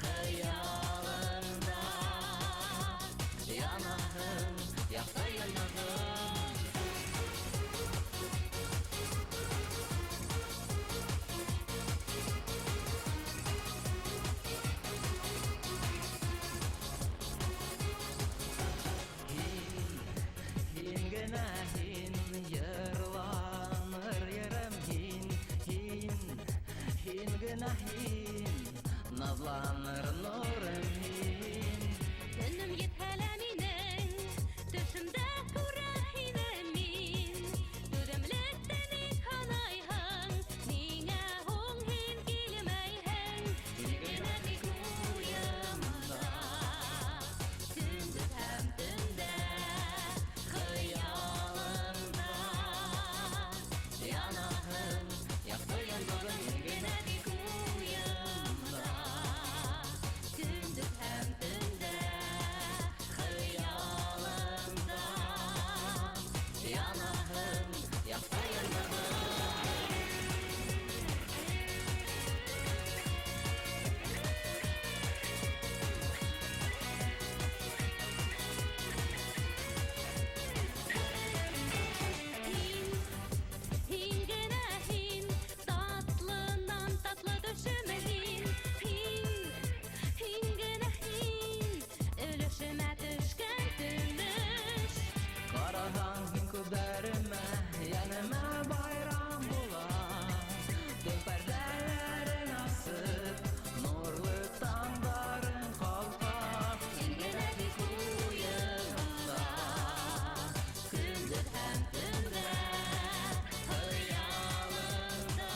хыялымда янаһың, яҡты йондоҙом. Һин генә һин, йырланыр йырым һин, һин, һин генә һин, наҙланыр нурым һин. Көнөм етһә лә минең, төшөмдә күрә һине мин. Түҙемлектән ник һанайһың, ниңә һуң һин килмәйһең? Һин генә тик уйымда, көндөҙ һәм төндә, хыялымда янаһың, яҡты йондоҙом. Һин генә тик уйымда, көндөҙ һәм төндә, хыялымда янаһың, яҡты йондоҙом. Һин, һин генә һин, татлынан татлы төшөм һин. Һин, һин генә һин, өлөшөмә төшкән көмөш. Ҡараһаң һин күҙҙәремә, йәнемә байрам була. Төн пәрҙәләрен асып, нурлы таңдарың ҡалҡа. Һин генә тик уйымда, көндөҙ һәм төндә, хыялымда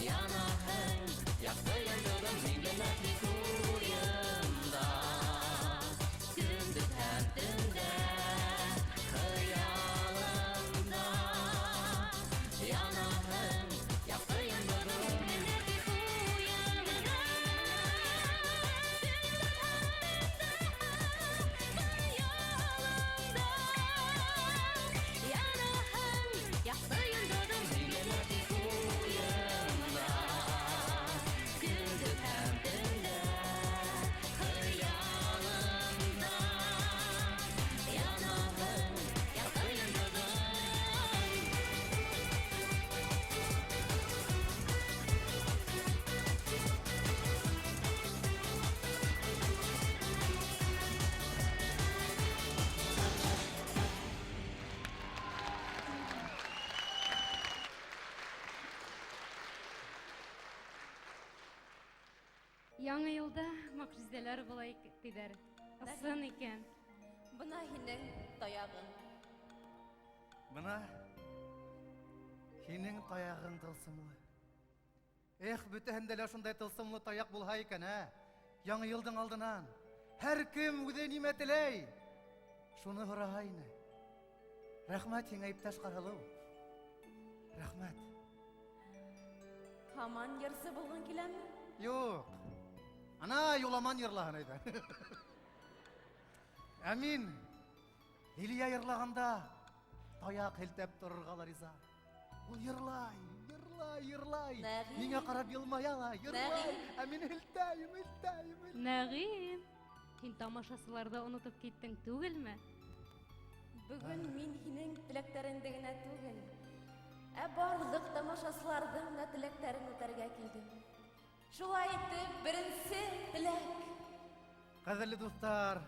янаһың, яҡты йондоҙом. Һин генә тик уйымда, көндөҙ һәм төндә, хыялымда янаһың, яҡты йондоҙом. Генә тик уйымда, көндөҙ һәм төндә, хыялымда янаһың, яҡты йондоҙом. Һин генә тик уйымда, көндөҙ һәм төндә, хыялымда янаһың, яҡты йондоҙом. Яңы йылда мөғжизәләр була тиҙәр. Ысын икән. Бына һинең таяғың. Бына һинең таяғың тылсымлы. Эх, бөтәһендә лә шундай тылсымлы таяҡ булһа икән, ә? Яңы йылдың алдынан һәр кем үҙе нимә теләй, шуны һораһа ине. Рәхмәт һиңә, иптәш Ҡарһылыу. Рәхмәт. Һаман йырсы булғың киләме? Юҡ. Ана Юламан йырлаһын әйҙә. Ә мин Лилиә йырлағанда таяҡ һелтәп торорға ла риза. Ул йырлай, йырлай. Йырлай, йырлай. Нәғим. Миңә ҡарап йылмая ла, йырлай. Нәғим. Ә мин һелтәйем, һелтәйем, һелтәйем. Нәғим, һин тамашасыларҙы онотоп киттең түгелме? Бөгөн мин һинең теләктәреңде генә түгел, ә барлыҡ тамашасыларҙың да теләктәрен үтәргә килдем. Шулай итеп, беренсе теләк. Ҡәҙерле дуҫтар,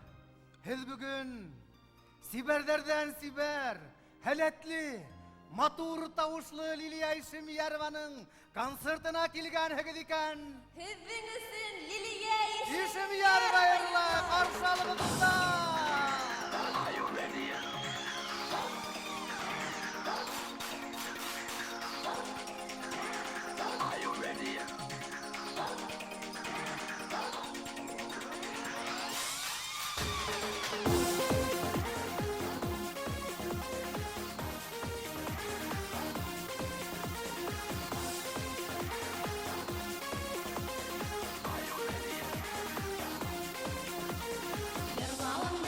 һеҙ бөгөн сибәрҙәрҙән сибәр, һәләтле, матур тауышлы Лилиә Ишемйәрованың концертына килгәнһегеҙ икән. Һеҙҙең өсөн Лилиә Ишемйәрова йырлай, ҡаршы алығыҙ, дуҫтар! Йырлауым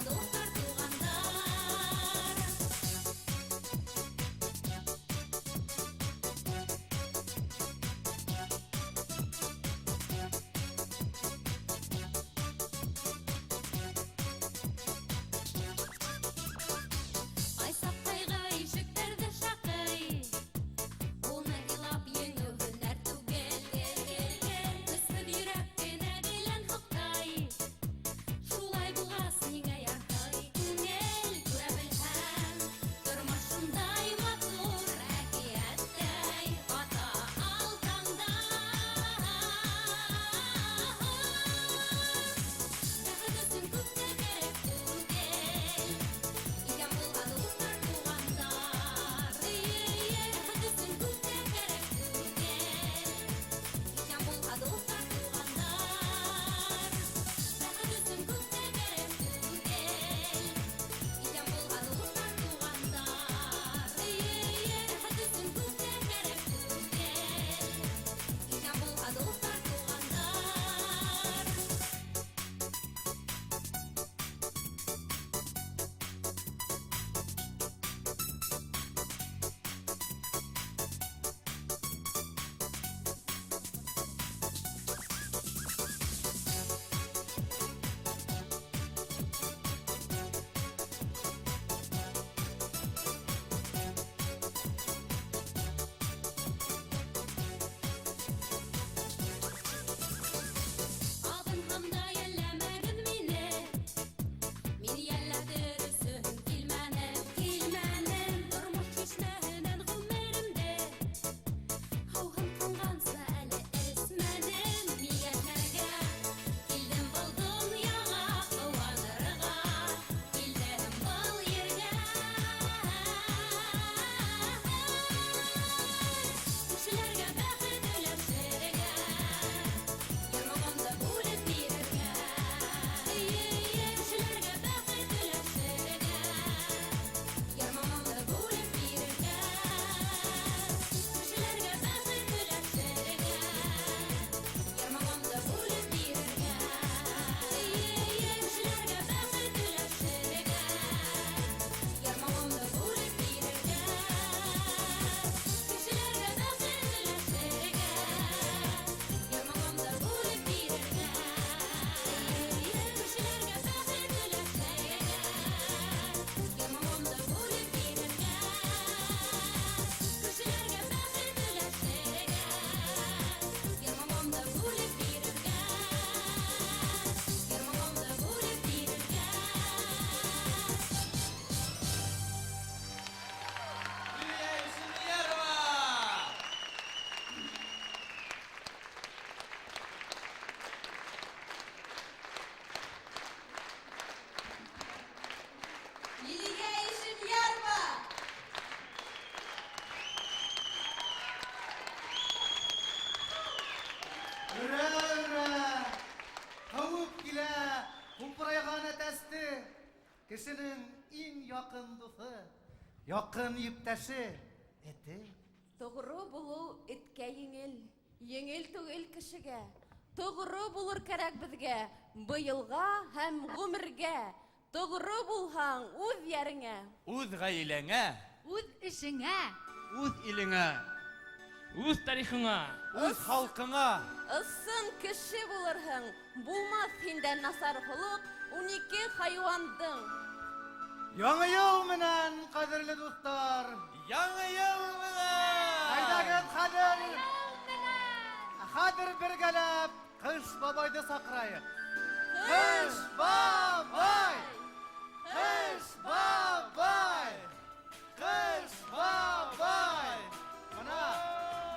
дуҫтар, туғандар. Ҡайсаҡ ҡайғы ишектәрҙе шаҡый, уны илап еңеү һөнәр түгел. Көсһөҙ йөрәк кенә гелән һаҡтай, шулай булғас ниңә ярһый күңел? Күрә белһәң, тормош шундай матур, әкиәттәй ата ал таңдар. Бәхет өсөн күп тә кәрәк түгел, икән булһа дуҫтар, туғандар. Бәхет өсөн күп тә кәрәк түгел, икән булһа дуҫтар, туғандар. Бәхет өсөн күп тә кәрәк түгел, икән булһа дуҫтар, туғандар. Бәхет өсөн күп тә кәрәк түгел, икән булһа дуҫтар, туғандар. Абынһам да йәлләмәгеҙ мине, мин йәлләтер өсөн килмәнем, килмәнем. Тормош шишмәһенән ғүмеремде һыуһын ҡанғанса әле эсмәнем. Йәшәргә килдем был донъяға, ҡыуанырға килдем был ергә. Кешеләргә бәхет өләшергә, Ярмағымды бүлеп бирергә. Кешеләргә бәхет өләшергә, Ярмағымды бүлеп бирергә. Кешеләргә бәхет өләшергә, Ярмағымды бүлеп бирергә. Кешеләргә бәхет өләшергә, Ярмағымды бүлеп бирергә. Кешеләргә бәхет өләшергә, Ярмағымды бүлеп бирергә. Кешеләргә бәхет өләшергә, Ярмағымды бүлеп бирергә. Кешеләргә бәхет өләшергә, Ярмағымды бүлеп бирергә. Ярмағымды бүлеп бирергә. Лилия Ишемьярова! Лилия Ишемьярова! Ура, ура! Ҡыуып килә, ҡупырайған әтәсте. Кешенең иң яҡын дуҫы, яҡын иптәше, эте. Тоғро булыу эткә еңел, еңел түгел кешегә. Тоғро булыр кәрәк беҙгә, быйылға һәм ғүмергә. Тоғро булһаң үҙ йәреңә. Үҙ ғаиләңә, Үҙ эшеңә, Үҙ илеңә. Үҙ тарихыңа. үҙ халҡыңа. Ысын кеше булырһың, булмаҫ һиндә насар холоҡ, 12 хайуандың. Яңы йыл менән, ҡәҙерле дуҫтар! Яңы йыл менән! Әйҙәгеҙ хәҙер, хәҙер бергәләп Ҡыш бабайҙы саҡырайыҡ. Ҡыш бабай! Ҡыш бабай! Ҡыш бабай! Бына,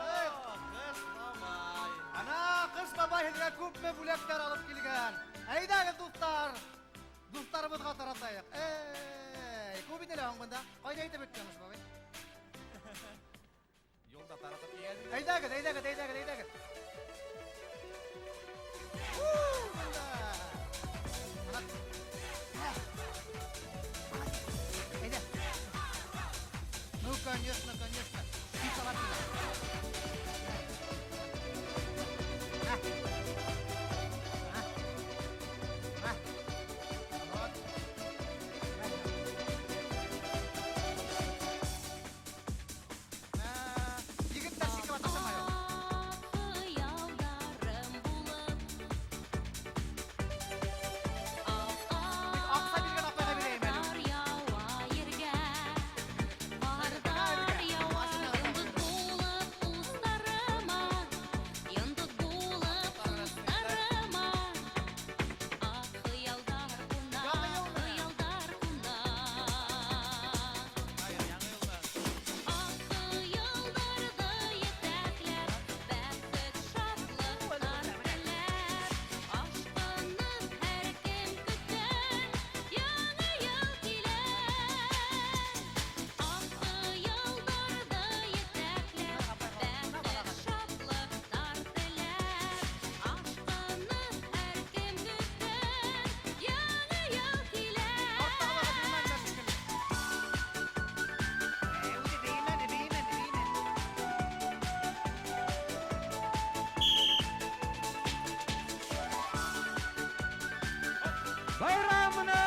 Ҡыш бабай. ана Ҡыш бабай һеҙгә күпме бүләктәр алып килгән. Әйҙәгеҙ, дуҫтар, дуҫтарыбыҙға таратайыҡ. Эй, күп ине лә һуң бында. Ҡайҙа итеп бөткән Ҡыш бабай? Юлда таратып килгән. Әйҙәгеҙ, әйҙәгеҙ, әйҙәгеҙ, әйҙәгеҙ. Бында. Ана. Әйҙә. Ну, конечно, конечно. Шоколадный. На. На. На. Вот. Байрам менән!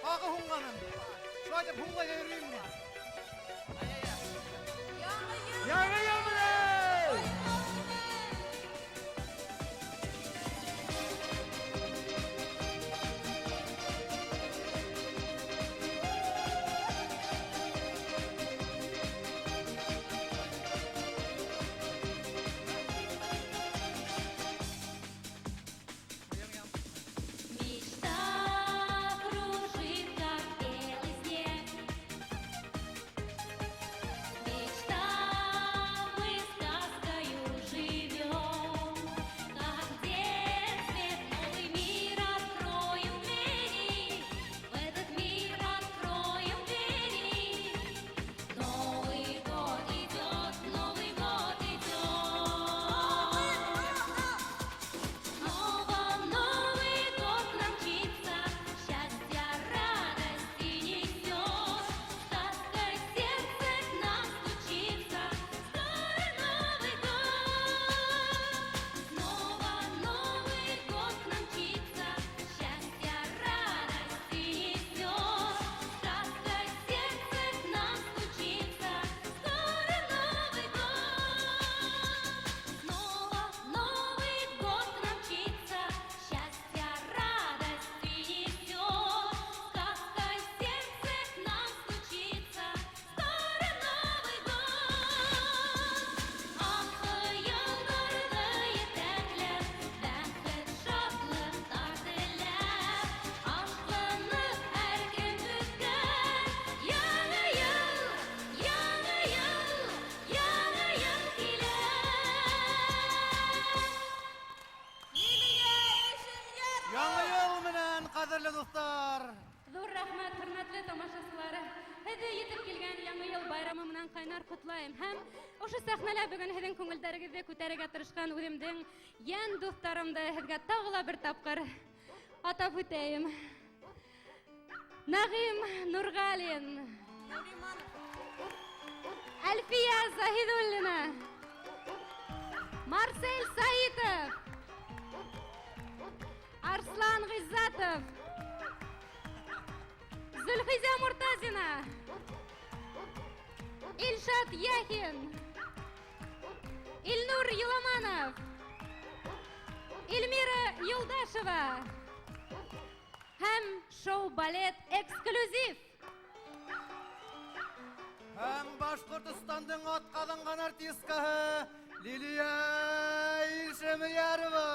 Тағы һуңланым. Шулай итеп һуңлай йөрөйөм мин. Яңы йыл менән! Мечта кружит, как белый снег. Мечта, мы сказкою живем. Как в детстве новый мир откроем двери, в этот мир откроем двери. Новый год идет, Новый год идет. Снова Новый год к нам мчится, счастья, радости несет. Сказкой сердце к нам стучится, скоро Новый год. Снова Новый год к нам мчится, счастья, радости несет. Сказкой сердце к нам стучится, скоро Новый год. Снова Новый год к нам мчится, счастья, радости несет. Сказкой сердце к нам стучится, скоро Новый год. Ак хыялларҙы етәкләп, бәхет, шатлыҡтар теләп, ашҡынып һәр кем көткән Яңы йыл, яңы йыл, яңы йыл килә. Яңы йыл менән, ҡәҙерле дуҫтар! Ҙур рәхмәт, хөрмәтле тамашасылар. Һеҙҙе етеп килгән Яңы йыл байрамы менән ҡайнар ҡотлайым. Һәм ошо сәхнәлә бөгөн һеҙҙең күңелдәрегеҙҙе күтәрергә тырышҡан үҙемдең йән дуҫтарымды һеҙгә тағы ла бер тапҡыр атап үтәйем. Нағим Нурғалин, Әлфиә Заһиҙуллина, Марсель Саитов, Арслан Ғиззатов, Зөлхизә Муртазина, Илшат Яхин, Илнур Юламанов, Эльмира Юлдашева һәм шоу-балет эксклюзив. Һәм Башҡортостандың атҡаҙанған артисткаһы Лилиә Илшемйәрова.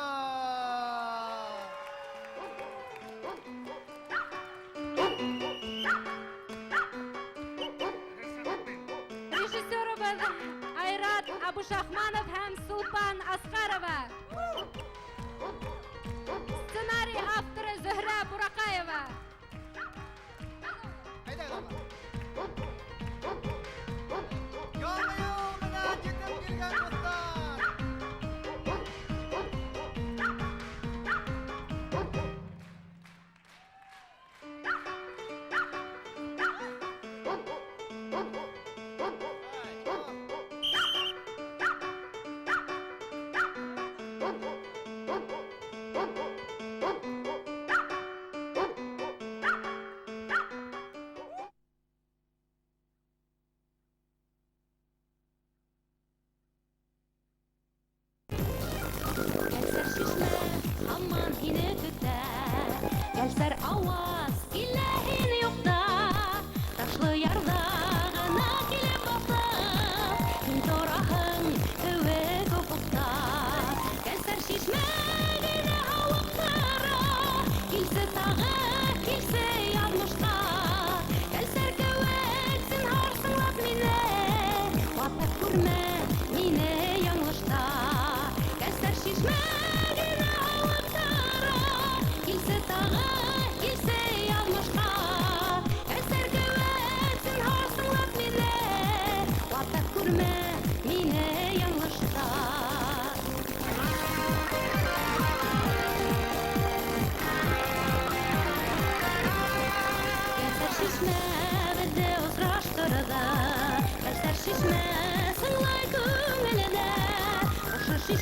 Режиссерыбыҙ Айрат Абушахманов һәм Сулпан Асҡарова. Сценарий авторы Зөһрә Бураҡаева. Әйҙә, әйҙә. Яңы йыл менән етеп килгән дуҫтар!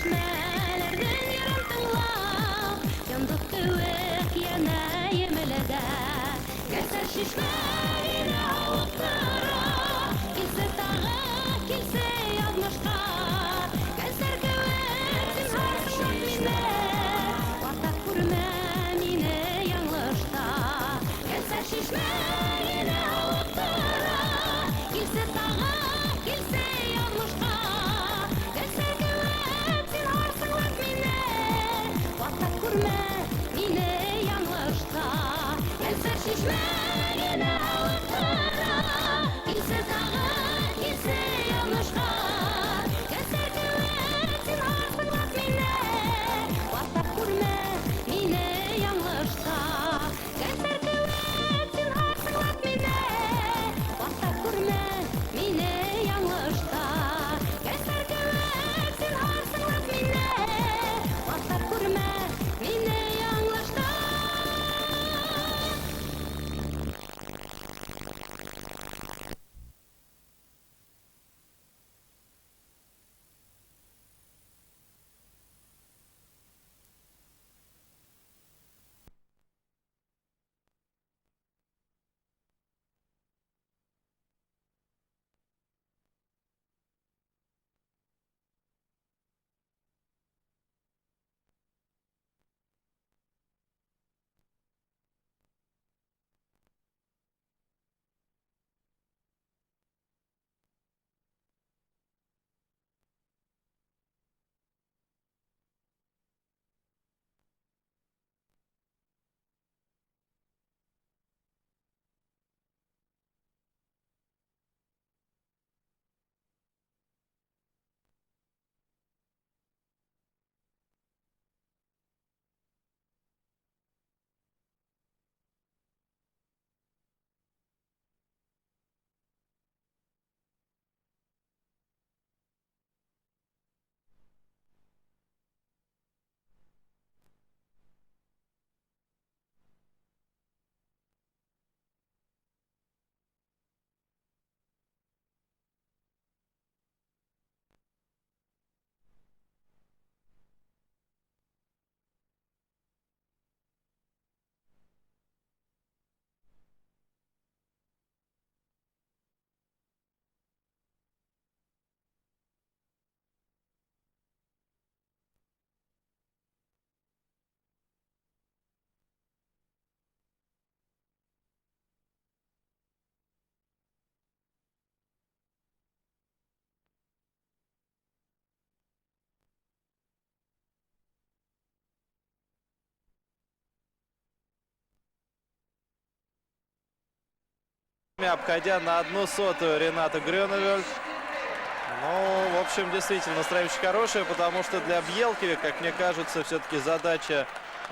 Чишмәләрнең йырын тыңлап, йондоҙ кеүек янайым әле дә. Кәүсәр чишмә мине һауыҡтыра, килсә тағы, килсә яҙмышҡа. Кәүсәр кеүек зинһар тыңлап мине, ватып күрмә мине яңылышта. Кәүсәр чишмә мине һауыҡтыра, килсә тағы, килсә яҙмышҡа. Кәүсәр кеүек зинһар тыңлап мине, ватып күрмә мине яңылышта. Кәүсәр чишмә мине һауыҡтыра, килсә тағы, килсә яҙмышҡа. Кәүсәр кеүек зинһар тыңлап мине, ватып күрмә мине яңылышта. Кәүсәр кеүек зинһар тыңлап мине, ватып күрмә мине яңылышта. Кәүсәр кеүек зинһар тыңлап мине, ватып күрмә мине яңылышта. Обходя на 1/100 Рената Грёневальд. Ну, в общем, действительно, настроение очень хорошее, потому что для Бьелкеве, как мне кажется, все-таки задача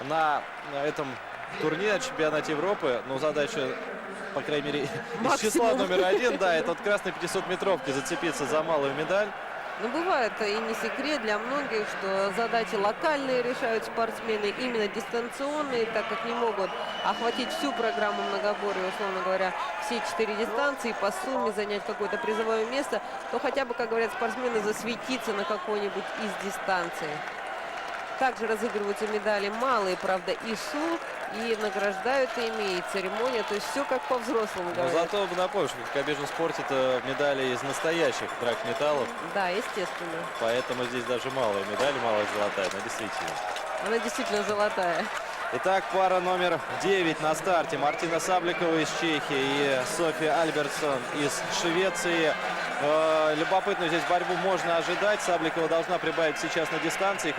на этом турнире, чемпионате Европы, ну, задача, по крайней мере, из числа Максимум. номер 1, да, это вот красной 500-метровки зацепиться за малую медаль. Ну, бывает, и не секрет для многих, что задачи локальные решают спортсмены, именно дистанционные, так как не могут охватить всю программу многоборья, условно говоря, все 4 дистанции, по сумме занять какое-то призовое место, то хотя бы, как говорят спортсмены, засветиться на какой-нибудь из дистанций. Также разыгрываются медали малые, правда, и СУ, и награждают ими, и церемония. То есть все как по-взрослому Но говорят. зато напомню, что в конькобежном спорте это медали из настоящих драгметаллов. Да, естественно. Поэтому здесь даже малая медаль, малая золотая, но действительно. Она действительно золотая. Итак, пара номер 9 на старте. Мартина Сабликова из Чехии и Софья Альбертсон из Швеции. Любопытную здесь борьбу можно ожидать. Сабликова должна прибавить сейчас на дистанции.